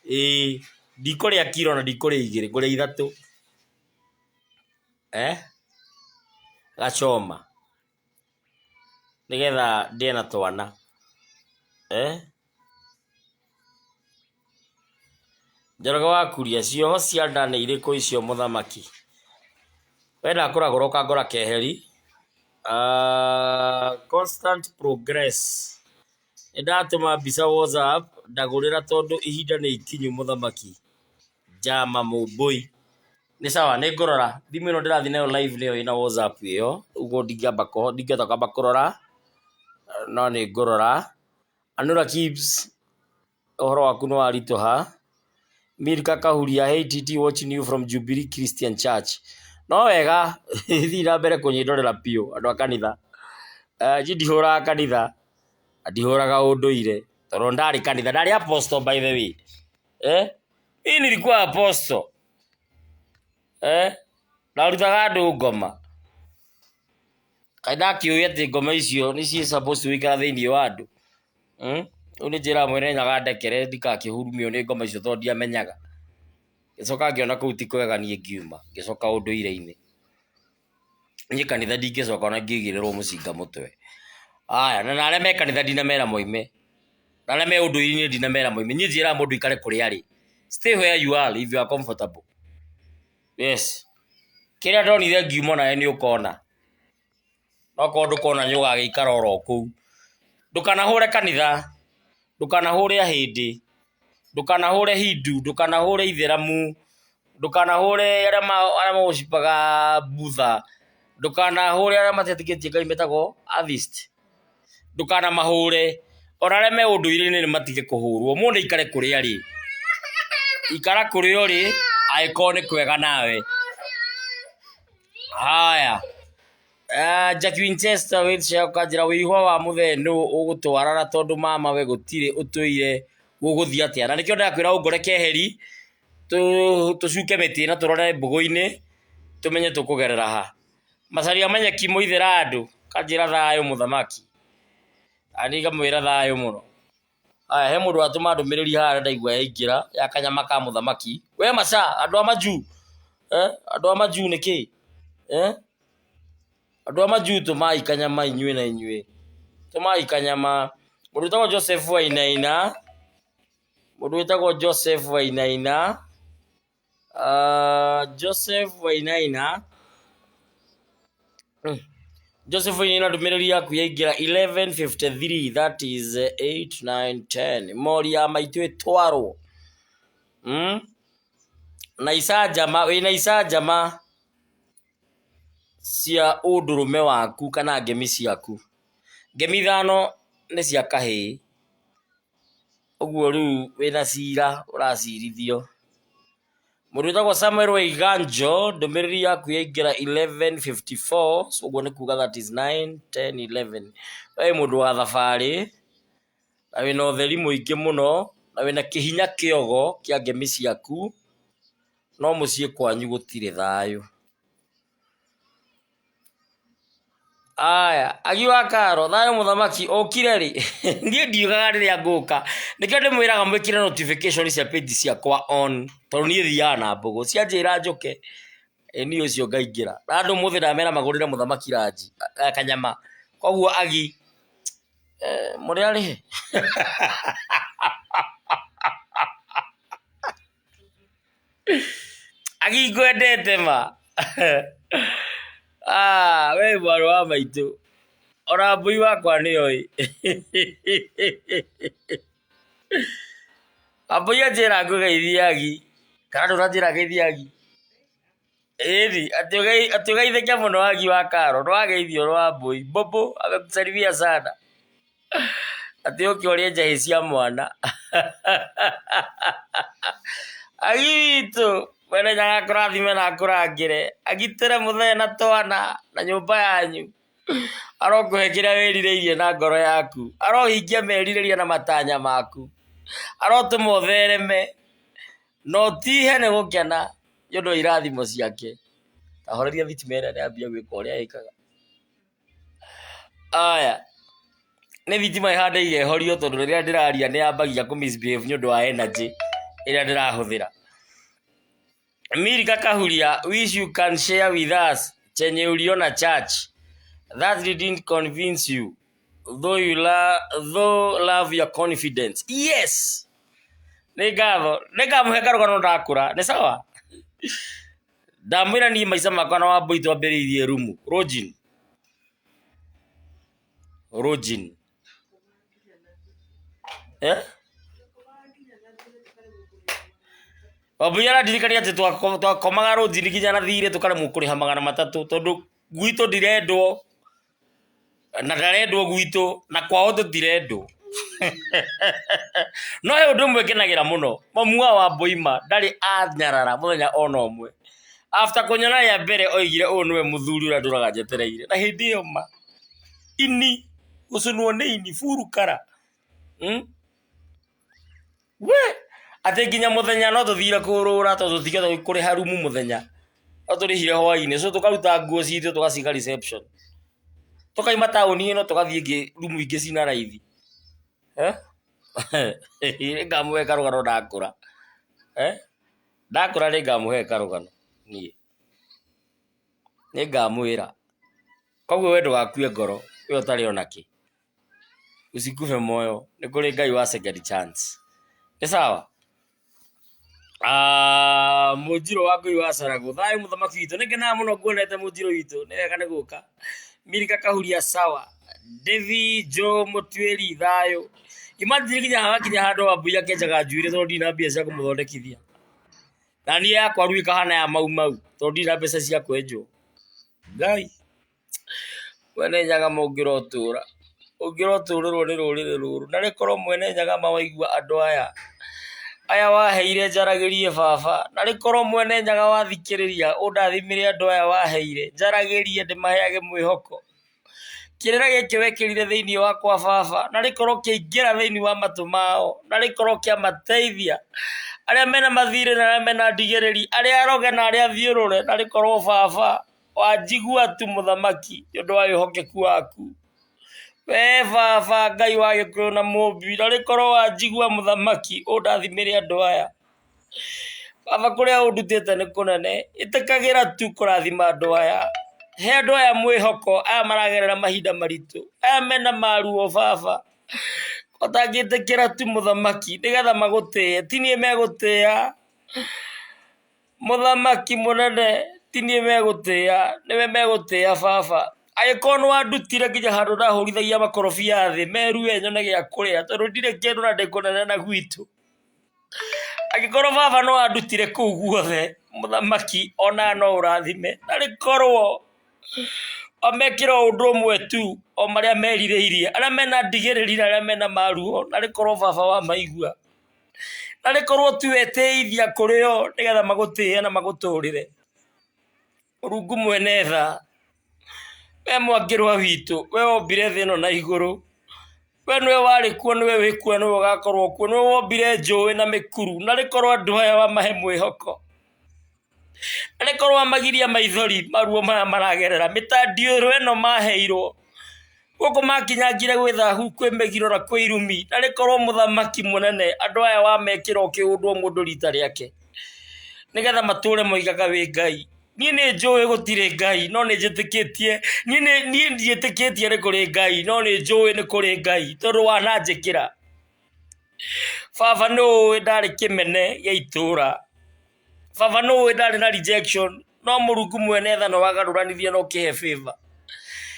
Ĩĩ ndikũrĩa kiro na ndikũrĩa igĩrĩ, ngũrĩa ithatũ. Eh? Gachoma. Nĩgetha ndĩe na twana. Eh? Njoroge wa Kuria, cioho cia nda nĩ irĩkũ icio mũthamaki? We ndakũragũra ũkangora keheri. Constant progress. Nĩ ndatũma mbica WhatsApp ndagũrĩra tondũ ihinda nĩ ikinyu mũthamaki. Jama Mũmbũi. Nĩ sawa nĩ ngũrora. Thimũ ĩno ndĩrathiĩ nayo live nĩyo ĩna WhatsApp ĩyo, ũguo ndingĩamba ndingĩhota kwamba kũrora, no nĩ ngũrora. Anura Kibs, ũhoro waku nĩ waritũha. Milka Kahuria, hey TT watching you from Jubilee Christian Church. No wega, thiĩ na mbere kũnyĩndorera biũ andũ a kanitha. Niĩ ndihũraga kanitha, na ndihũraga ũndũire, tondũ ndarĩ kanitha, ndarĩ apostle by the way. Eh? Mimi nilikuwa apostle. Eh? Ndarutaga andũ ngoma. Kaĩ ndakĩũĩ atĩ ngoma icio nĩ ciĩ supposed gũikara thĩinĩ wa andũ. Hmm? Rĩu nĩ njĩraga mwene Nyaga ndekere ndikakĩhurumio nĩ ngoma icio tondũ ndiamenyaga. Ngĩcoka ngĩona kũu ti kwega niĩ ngiuma, ngĩcoka ũndũire-inĩ. Niĩ kanitha ndingĩcoka ona ingĩigĩrĩrwo mũcinga mũtwe. Aya, na arĩa me kanitha ndinamera moime. Na arĩa me ũndũire-inĩ ndinamera moime. Niĩ njĩraga mũndũ aikare kũrĩa arĩ. Stay where you are if you are comfortable. Yes. Kĩrĩa ndonire ngiuma onawe nĩ ũkona. Okorwo ndũkona nĩ ũgagĩikara oro kũu. Ndũkanahũre kanitha, ndũkanahũre ahĩndĩ, ndũkanahũre Hindu, ndũkanahũre ithĩramu, ndũkanahũre arĩa ma worship aga Budha, ndũkanahũre arĩa matetĩkĩtie Ngai metagwo atheist, ndũkanamahũre, ona arĩa me ũndũire-inĩ nĩ matige kũhũrwo, mũndũ aikare kũrĩa arĩ. Ikara kũrĩa ũrĩ angĩkorwo nĩ kwega nawe. Haya. Jack Winchester wĩtia ũkanjĩra wĩihwa wa mũthee nũ ũgũtwarana tondũ mama we gũtirĩ ũtũire gũgũthiĩ atĩa na nĩkĩo ndakwĩra ũngore keheri tũcuke mĩtĩ na tũrore mbũgũ-inĩ tũmenye tũkũgerera ha. Macaria manyeki mũithĩra andũ kanjĩra thayũ mũthamaki na niĩ ngamwĩra thayũ mũno. Aya, he mũndũ watũma ndũmĩrĩri haha na ndaigua yaingĩra ya kanyama ka mũthamaki. We maca, andũ a majuu, eh? Andũ a majuu nĩ kĩ? Eh? Andũ a majuu tũmai kanyama inyuĩ na inyuĩ. Tũmai kanyama. Mũndũ wĩtagwo Joseph Wainaina, mũndũ wĩtagwo Joseph Wainaina, Joseph Wainaina, Joseph Wainaina ndũmĩrĩri yaku yaingĩra 11:53 that is 8 9 10 mori ya maitũ ĩtwarwo Na icanjama wĩna icanjama cia ũndũrũme waku kana ngemi ciaku. Ngemi ithano nĩ cia kahĩĩ, ũguo rĩu wĩna cira ũracirithio. Mũndũ wĩtagwo Samuel Waiganjo, ndũmĩrĩri yaku yaingĩra 11:54, ũguo nĩ kuga that is 9, 10, 11. We wĩ mũndũ wa thabarĩ, na wĩna ũtheri mũingĩ mũno, na wĩna kĩhinya kĩogo kĩa ngemi ciaku, no mũciĩ kwanyu gũtirĩ thayũ. Aya, agi wa karo, thayũ mũthamaki, ũkire rĩ? Niĩ ndiugaga rĩrĩa ngũka. Nĩkĩo ndĩmwĩraga mwĩkĩre notification cia page ciakwa on, tondũ niĩ thiaga na mbũgũ. Cianjĩra njũke, ĩ niĩ ũcio ngaingĩra. Na andũ ũmũthĩ ndamera magũrĩre mũthamaki ranji, kanyama. Koguo agi, mũrĩ arĩhe? Agi ngwendete ma. Ah, we mwarĩ wa maitũ. Ona mbũi wakwa nĩ oĩ. Wambũi anjĩra ngũgeithie agi. Kana ndũnanjĩra ngeithie agi? Ĩni, atĩ ũgeithĩke mũno agi wa Karo. Nĩ wageithio nĩ Wambũi. Mbũmbũ amekusalimia sana. Atĩ ũke ũrĩe njahĩ cia mwana. Agi witũ, Mwene Nyaga akũrathime na akũrangĩre, agitĩre mũthee na twana na nyũmba yanyu. Arokũhe kĩrĩa wĩrirĩirie na ngoro yaku. Arohingia merirĩria na matanya maku. Arotũma ũthereme na ũtihe nĩ gũkena nĩ ũndũ wa irathimo ciake. Ta horeria thitima ĩrĩa nĩyambia gwĩka ũrĩa ĩkaga. Aya, nĩ thitima ĩhandaire ĩhorio tondũ rĩrĩa ndĩraria nĩ yambagia kũ misbehave nĩ ũndũ wa energy ĩrĩa ndĩrahũthĩra. Milka Kahuria, wish you can share with us chenye uliona church. That didn't convince you, though you though love your confidence. Yes! Nĩ ngatho. Nĩ ngamũhe karũgano ndakũra. Nĩ sawa? Ndamwĩra niĩ maica makwa na Wambũi twambĩrĩirie rumu, lodging. Lodging. Eh? Wambũi arandirikania atĩ twakomaga lodging nginya na thirĩ tũkaremwo kũrĩha 300 tondũ gwitũ ndirendwo. Na ndarendwo gwitũ na kwao tũtirendwo. No he ũndũ ũmwe ngenagĩra mũno, mamu wa Wambũi ma ndarĩ anyarara mũthenya ona ũmwe. After kũnyona rĩa mbere oigire ũyũ nĩwe mũthuri ũrĩa ndũraga njetereire. Na hĩndĩ ĩyo ma, ini, gũcũnwo nĩ ini, buru kara. We! Atĩ nginya mũthenya no tũthire kũrũra tondũ tũtingĩhota kũrĩha rumu mũthenya. No tũrĩhire hwainĩ. So tũkaruta nguo citũ tũgaciga reception. Tũkaima taũni ĩno tũgathiĩ ĩngĩ rumu ingĩ cina raithi. Eh? Nĩngamũhe karũgano ndakũra. Eh? Ndakũra nĩngamũhe karũgano niĩ. Nĩngamwĩra. Koguo we ndũgakue ngoro, we ũtarĩ ona kĩ. Usikufe moyo, nĩ kũrĩ Ngai wa second chance. Nĩ sawa? Ah, Mũnjirũ wa Ngũi wa Caragũ, thayũ mũthamaki witũ, nĩ ngenaga mũno nguonete mũnjirũ witũ, nĩ wega nĩ gũka. Milika Kahuria sawa, Devi Joe Mũtuĩri thayũ. Imagine nginya hagakinya handũ Wambui akenjaga njuĩrĩ tondũ ndirĩ na mbia cia kũmũthondekithia. Na niĩ yakwa rĩu ĩkahana ya mau mau tondũ ndirĩ na mbeca cia kwenjwo. Ngai. Mwene Nyaga mũngĩrotũra, ũngĩrotũrĩrwo nĩ rũrĩrĩ rũrũ, na rĩkorwo Mwene Nyaga ma waigua andũ aya, aya waheire njaragĩrie baba, na rĩkorwo Mwene Nyaga wathikĩrĩria ũndathimĩre andũ aya waheire, njaragĩrie ndĩmaheage mwĩhoko. Kĩrĩra gĩkĩ wekĩrire thĩinĩ wakwa baba, na rĩkorwo kĩaingĩra thĩinĩ wa matũ mao, na rĩkorwo kĩamateithia, arĩa mena mathirĩ na arĩa mena ndigĩrĩri, arĩa aroge na arĩa athiũrũre, na rĩkorwo baba Wanjigua tu mũthamaki nĩ ũndũ wa wĩhokeku waku. We baba Ngai wa Gĩkũyũ na Mũmbi, na rĩkorwo wanjigua mũthamaki ũndathimĩre andũ aya. Baba kũrĩa ũndutĩte nĩ kũnene, ĩtĩkagĩra tu kũrathima andũ aya. He andũ aya mwĩhoko, aya maragerera mahinda maritũ, aya mena maruo baba. Ũtangĩtĩkĩra tu mũthamaki nĩgetha magũtĩe, ti niĩ megũtĩa. Mũthamaki mũnene ti niĩ megũtĩa, nĩwe megũtĩa baba. Angĩkorwo nĩ wandutire nginya handũ ndahũrithagia makorobia thĩ merue nyone gĩa kũrĩa tondũ ndirĩ kĩndũ na ndĩ kũnene na gwitũ. Angĩkorwo baba nĩ wandutire kũu guothe, mũthamaki ona no ũrathime. Narĩ korwo ũmekĩre o ũndũ ũmwe tu, o marĩa merirĩirie, arĩa mena ndigĩrĩri na arĩa mena maruo, narĩ korwo baba wamaigua. Arĩ korwo ti wetĩithia kũrĩ o nĩgetha magũtĩe na magũtũrĩre. Mũrungu mwene tha, we mwangĩrwa witũ, we wombire thĩ ĩno na igũrũ, we nĩwe warĩ kuo, nĩwe wĩ kuo, nĩwe ũgakorwo kuo, nĩwe wombire njũĩ na mĩkuru, narĩ korwo andũ aya wamahe mwĩhoko. Na rĩkorwo amagiria maithori maruo maya maragerera mĩtandiũrũ ĩno maheirwo gũkũ makinyangire gwĩ thahu kwĩ mĩgiro na kwĩ irumi. Na rĩkorwo mũthamaki mũnene andũ aya wamekĩra ũkĩũndwo mũndũ rita rĩake nĩgetha matũre moigaga wĩ Ngai. Niĩ nĩ njũĩ gũtirĩ Ngai no nĩ njĩtĩkĩtie, niĩ ndiĩtĩkĩtie nĩ kũrĩ Ngai no nĩ njũĩ nĩ kũrĩ Ngai tondũ wananjĩkĩra. Baba nĩ ũĩ ndarĩ kĩmene gĩa itũra. Baba nĩ ũĩ ndarĩ na rejection no Mũrungu mwene tha nĩ wagarũranirie na ũkĩhe favor.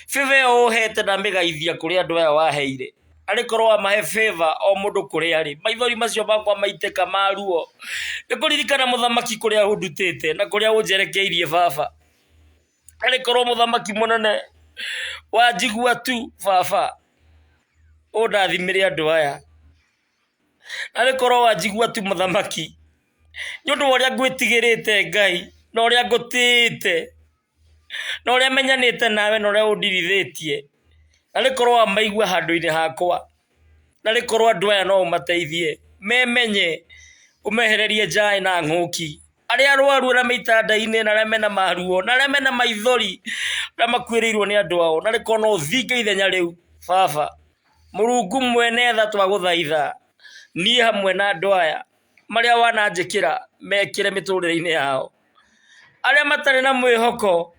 Favor ĩyo ũhete ndamĩgaithia kũrĩ andũ aya waheire. Arĩ korwo wamahe favor o mũndũ kũrĩa arĩ. Maithori macio makwa maitĩka ma ruo nĩ kũririkana mũthamaki kũrĩa ũndutĩte na kũrĩa ũnjerekeirie baba. Arĩ korwo mũthamaki mũnene wanjigua tu baba ũndathimĩre andũ aya. Arĩ korwo wanjigua tu mũthamaki nĩ ũndũ wa ũrĩa ngwĩtigĩrĩte Ngai na ũrĩa ngũtĩĩte na ũrĩa menyanĩte nawe na ũrĩa ũndirithĩtie, arĩ korwo wamaigua handũ-inĩ hakwa, arĩ korwo andũ aya no ũmateithie memenye, ũmehererie njaĩ na ng'ũki, arĩa arwaru arĩa me itanda-inĩ na arĩa mena maruo na arĩa mena maithori, arĩa makuĩrĩirwo nĩ andũ ao, narĩ korwo no ũthinge ithenya rĩu baba. Mũrungu mwene tha twagũthaitha, niĩ hamwe na andũ aya, marĩa wananjĩkĩra mekĩre mĩtũrĩre-inĩ yao. Arĩa matarĩ na mwĩhoko,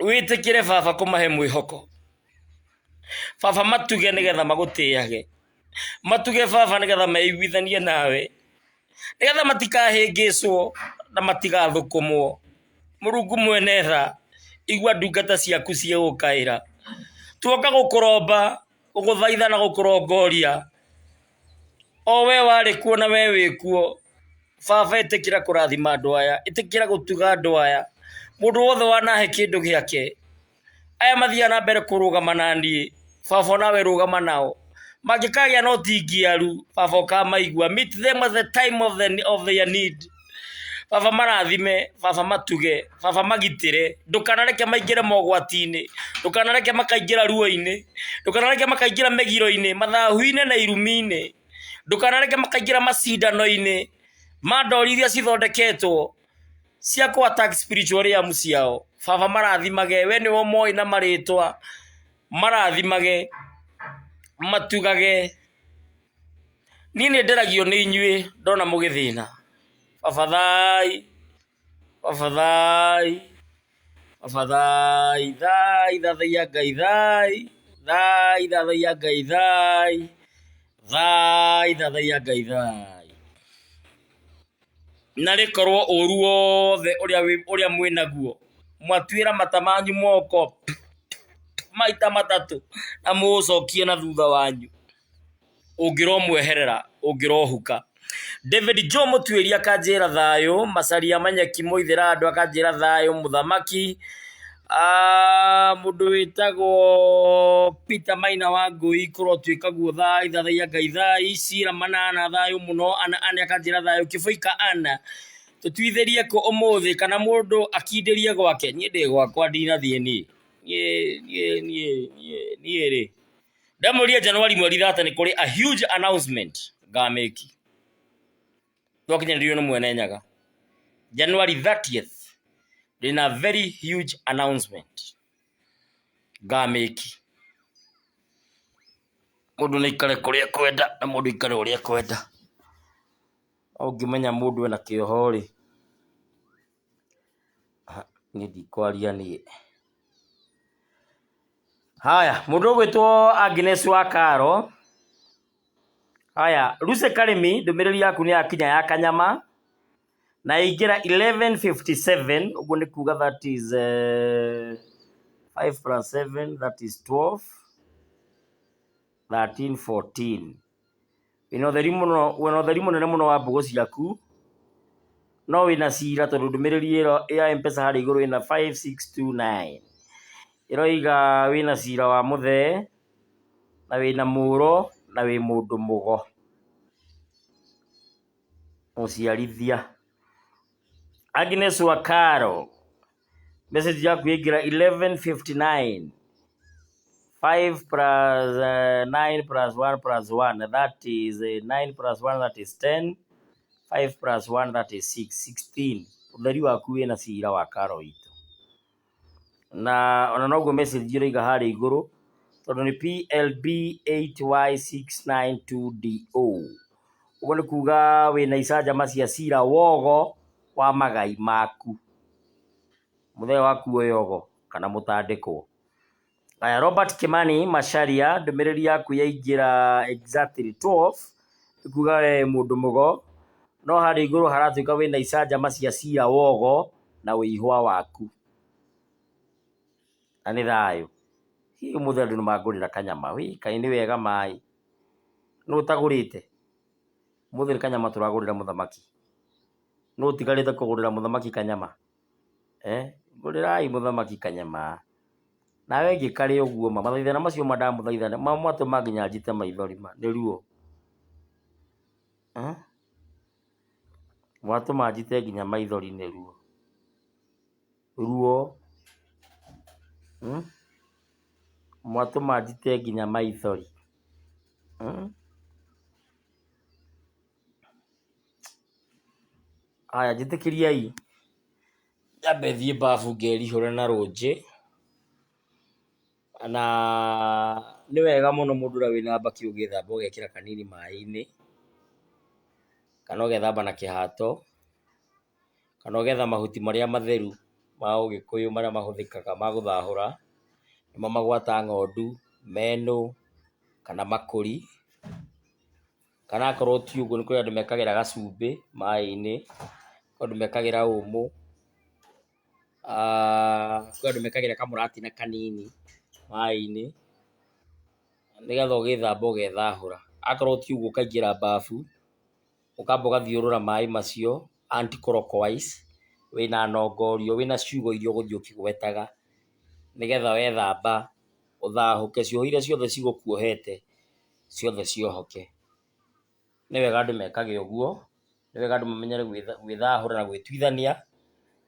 wĩtĩkĩre baba kũmahe mwĩhoko. Baba matuge nĩgetha magũtĩage. Matuge baba nĩgetha meiguithanie nawe. Nĩgetha matikahĩngĩcwo na matigathũkũmwo. Mũrungu mwene tha, igua ndungata ciaku cigĩgũkaĩra. Tuoka gũkũromba, gũgũthaitha na gũkũrongoria. O we warĩ kuo na we wĩ kuo. Baba ĩtĩkĩra kũrathima andũ aya, ĩtĩkĩra gũtuga andũ aya. Mũndũ wothe wanahe kĩndũ gĩake, aya mathiaga na mbere kũrũgama na niĩ, baba onawe rũgama nao. Mangĩkagĩa na ũtingiaru, baba ũkamaigua. Meet them at the time of their need. Baba marathime, baba matuge, baba magitĩre, ndũkanareke maingĩre mogwati-inĩ, ndũkanareke makaingĩra ruo-inĩ, ndũkanareke makaingĩra mĩgiro-inĩ, mathahu-inĩ na irumi-inĩ, ndũkanareke makaingĩra macindano-inĩ ma ndori iria cithondeketwo cia kũ attack spiritual realm ciao. Baba marathimage, we nĩwe ũmoĩ na marĩtwa, marathimage, matugage. Niĩ nĩ nderagio nĩ inyuĩ ndona mũgĩthĩna. Baba thai, baba thai, baba thai, thai thathaiya Ngai thai, thai thathaiya Ngai thai, thai thathaiya Ngai thai. Na rĩkorwo ũru wothe ũrĩa mwĩnaguo, mwatuĩra mata manyu moko maita matatũ na mũũcokie na thutha wanyu. Ũngĩromweherera, ũngĩrohuka. David Joe Mũtuĩri akanjĩra thayũ, Macharia Manyeki Mũithĩra andũ akanjĩra thayũ, mũthamaki. Mũndũ wĩtagwo Peter Maina wa Ngũi kũrotuĩka guo thayũ, thathaiya Ngai thayũ, Cira Manana thayũ mũno, Anna Ann akanjĩra thayũ, Kĩbũika Ann tũtuithĩrie kũ ũmũthĩ kana mũndũ akindĩrie gwake, niĩ ndĩ gwakwa ndinathiĩ niĩ, niĩ niĩ niĩ niĩ rĩ. Ndamwĩrire January mweri thate nĩ kũrĩ a huge announcement ngamĩki. Twakinyanĩrio nĩ mwene Nyaga. January 30th ndĩna very huge announcement ngamĩki. Mũndũ nĩ aikare kũrĩa ekwenda na mũndũ aikare ũrĩa ekwenda. No ũngĩmenya mũndũ ena kĩoho rĩ, niĩ ndikwaria niĩ. Haya, mũndũ ũgwĩtwo Agnes wa Karo. Haya, Lucy Karĩmi, ndũmĩrĩri yaku nĩ yakinya ya kanyama na yaingĩra 11:57, ũguo nĩ kuga that is 5 plus 7 that is 12 13 14. Wĩna ũtheri mũno, wĩna ũtheri mũnene mũno wa mbũgũ ciaku, no wĩna cira tondũ ndũmĩrĩri ĩyo ya M-Pesa harĩa igũrũ ĩna 5629. Ĩroiga wĩna cira wa mũthee, na wĩna mũro, na wĩ mũndũ mũgo. Mũciarithia. Agnes Wakaro. Message yaku yaingĩra 11:59. 5 plus 9 plus 1 plus 1 that is 9 plus 1 that is 10. 5 plus 1 that is 6, 16. Ũtheri waku wĩna cira wa karo itũ. Na ona noguo message ĩroiga harĩa igũrũ tondũ nĩ PLB 8Y692DO. Ũguo nĩ kuga wĩna icanjama cia cira wogo wa magai maku. Mũthee waku ũyũ ogo kana mũtandĩkwo. Aya, Robert Kimani Macharia, ndũmĩrĩri yaku yaingĩra exactly 12, nĩ kuga we mũndũ mũgo, no harĩa igũrũ haratuĩka wĩna icanjama cia cira wogo na wĩihwa waku. Na nĩ thayũ. Hihi ũmũthĩ andũ nĩ mangũrĩra kanyama, wĩ kaĩ nĩ wega maĩ. Nũ ũtagũrĩte? Ũmũthĩ nĩ kanyama tũragũrĩra mũthamaki. Nũ ũtigarĩte kũgũrĩra mũthamaki kanyama? Eh, ngũrĩrai mũthamaki kanyama. Nawe ngĩkarĩa ũguo ma, mathaithana macio ma ndamũthaitha matũma nginya njite maithori ma, nĩ ruo. Eh? Mwatũma njite nginya maithori nĩ ruo. Ruo. Hmm? Mwatũma njite nginya maithori. Hmm? Haya njĩtĩkĩriai nyambe thiĩ babu ngerihũre na rũnjĩ. Na nĩ wega mũno mũndũ ũrĩa wĩna mbakĩ ũgĩthamba ũgekĩra kanini maĩ-inĩ, kana ũgethamba na kĩhato, kana ũgetha mahuti marĩa matheru ma ũgĩkũyũ marĩa mahũthĩkaga ma gũthahũra, nĩmo magwata ng'ondu, menũ kana makũri. Kana akorwo ti ũguo nĩ kũrĩ andũ mekagĩra gacumbĩ maĩ-inĩ, kwĩ andũ mekagĩra ũmũ, kwĩ andũ mekagĩra kamũratina kanini maĩ-inĩ, nĩgetha ũgĩthamba ũgethahũra. Akorwo ti ũguo ũkaingĩra babu, ũkamba ũgathiũrũra maĩ macio anti clockwise, wĩna nongorio, wĩna ciugo iria ũgũthiĩ ũkĩgwetaga, nĩgetha wethamba ũthahũke, cioho iria ciothe cigũkuohete ciothe ciohoke. Nĩ wega andũ mekage ũguo, nĩ wega andũ mamenyere gwĩthahũra na gwĩtuithania,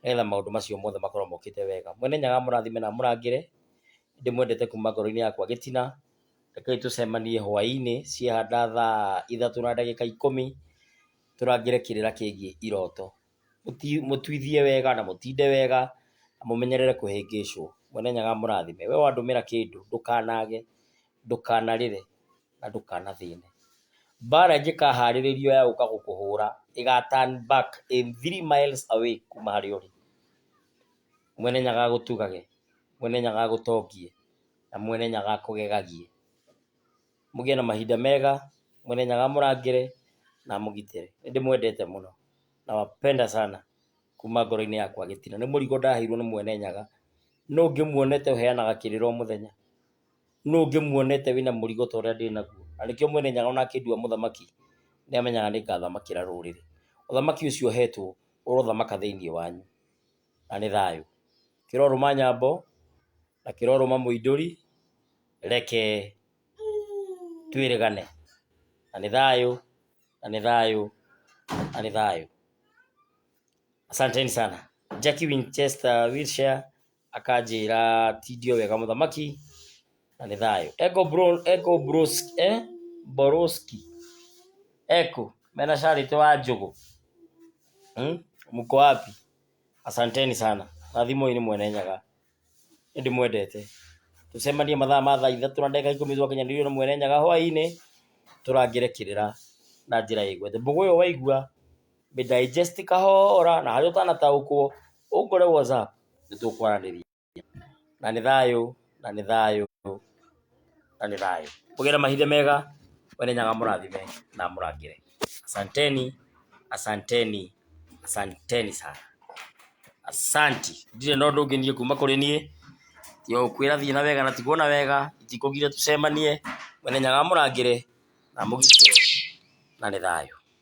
nĩgetha maũndũ macio mothe makorwo mokĩte wega. Mwene Nyaga amũrathime na amũrangĩre, ndĩmwendete kuma ngoro-inĩ yakwa gĩtina, rekei tũcemanie hwaĩ-inĩ ciahanda thaa 3 na ndagĩka 10, tũrangĩre kĩrĩra kĩgiĩ iroto. Mũtuithie wega na mũtinde wega na mũmenyerere kũhĩngĩcwo. Mwene Nyaga amũrathime. We wandũmĩra kĩndũ ndũkanage, ndũkanarĩre na ndũkanathĩne. Mbara ĩngĩkaharĩrĩrio ya gũka gũkũhũra, ĩga turn back in 3 miles away kuma harĩa ũrĩ. Mwene Nyaga agũtugage, Mwene Nyaga agũtongie na Mwene Nyaga akũgegagie. Mũgĩe na mahinda mega, Mwene Nyaga amũrangĩre na amũgitĩre. Nĩ ndĩmwendete mũno, nawapenda sana kuma ngoro-inĩ yakwa gĩtina. Nĩ mũrigo ndaheirwo nĩ Mwene Nyaga. Nũ ngĩmuonete ũheanaga kĩrĩra o mũthenya? Nũ ngĩmuonete wĩna mũrigo ta ũrĩa ndĩnaguo? Na nĩkĩo Mwene Nyaga ona akĩndua mũthamaki, nĩ amenyaga nĩ ngathamakĩra rũrĩrĩ. Ũthamaki ũcio hetwo, ũrothamaka thĩinĩ wanyu. Na nĩ thayũ. Kĩrorũma nyambo, na kĩrorũma mũindũri, reke twĩrĩgane. Na nĩ thayũ, na nĩ thayũ, na nĩ thayũ. Asanteni sana. Jackie Winchester Wilshire akanjĩra tindio wega mũthamaki, na nĩ thayũ. Eko bro, Eko Broski, eh? Boroski. Eko, mena Charity wa Njũgũ. Mko wapi? Asanteni sana. Rathimoi nĩ Mwene Nyaga. Nĩ ndĩmwendete. Tũcemanie mathaa ma thaa 3 na ndagĩka 10 twakinyanĩrio nĩ Mwene Nyaga hwaĩ-inĩ, tũrangĩre kĩrĩra na njĩra ĩgwete. Mbũgũ ĩyo waigua, mĩ digest kahora na harĩa ũtanataũkwo, ũngore WhatsApp nĩ tũkwaranĩria. Na nĩ thayũ, na nĩ thayũ, na nĩ thayũ. Mũgĩe na mahinda mega, Mwene Nyaga amũrathime na amũrangĩre. Asanteni, asanteni, asanteni sana. Asanti. Ndirĩ na ũndũ ũngĩ niĩ kuma kũrĩ niĩ, tiga gũkwĩra thiĩ na wega na tigwo na wega, itikũgiria tũcemanie, Mwene Nyaga amũrangĩre na amũgitĩre na nĩ thayũ.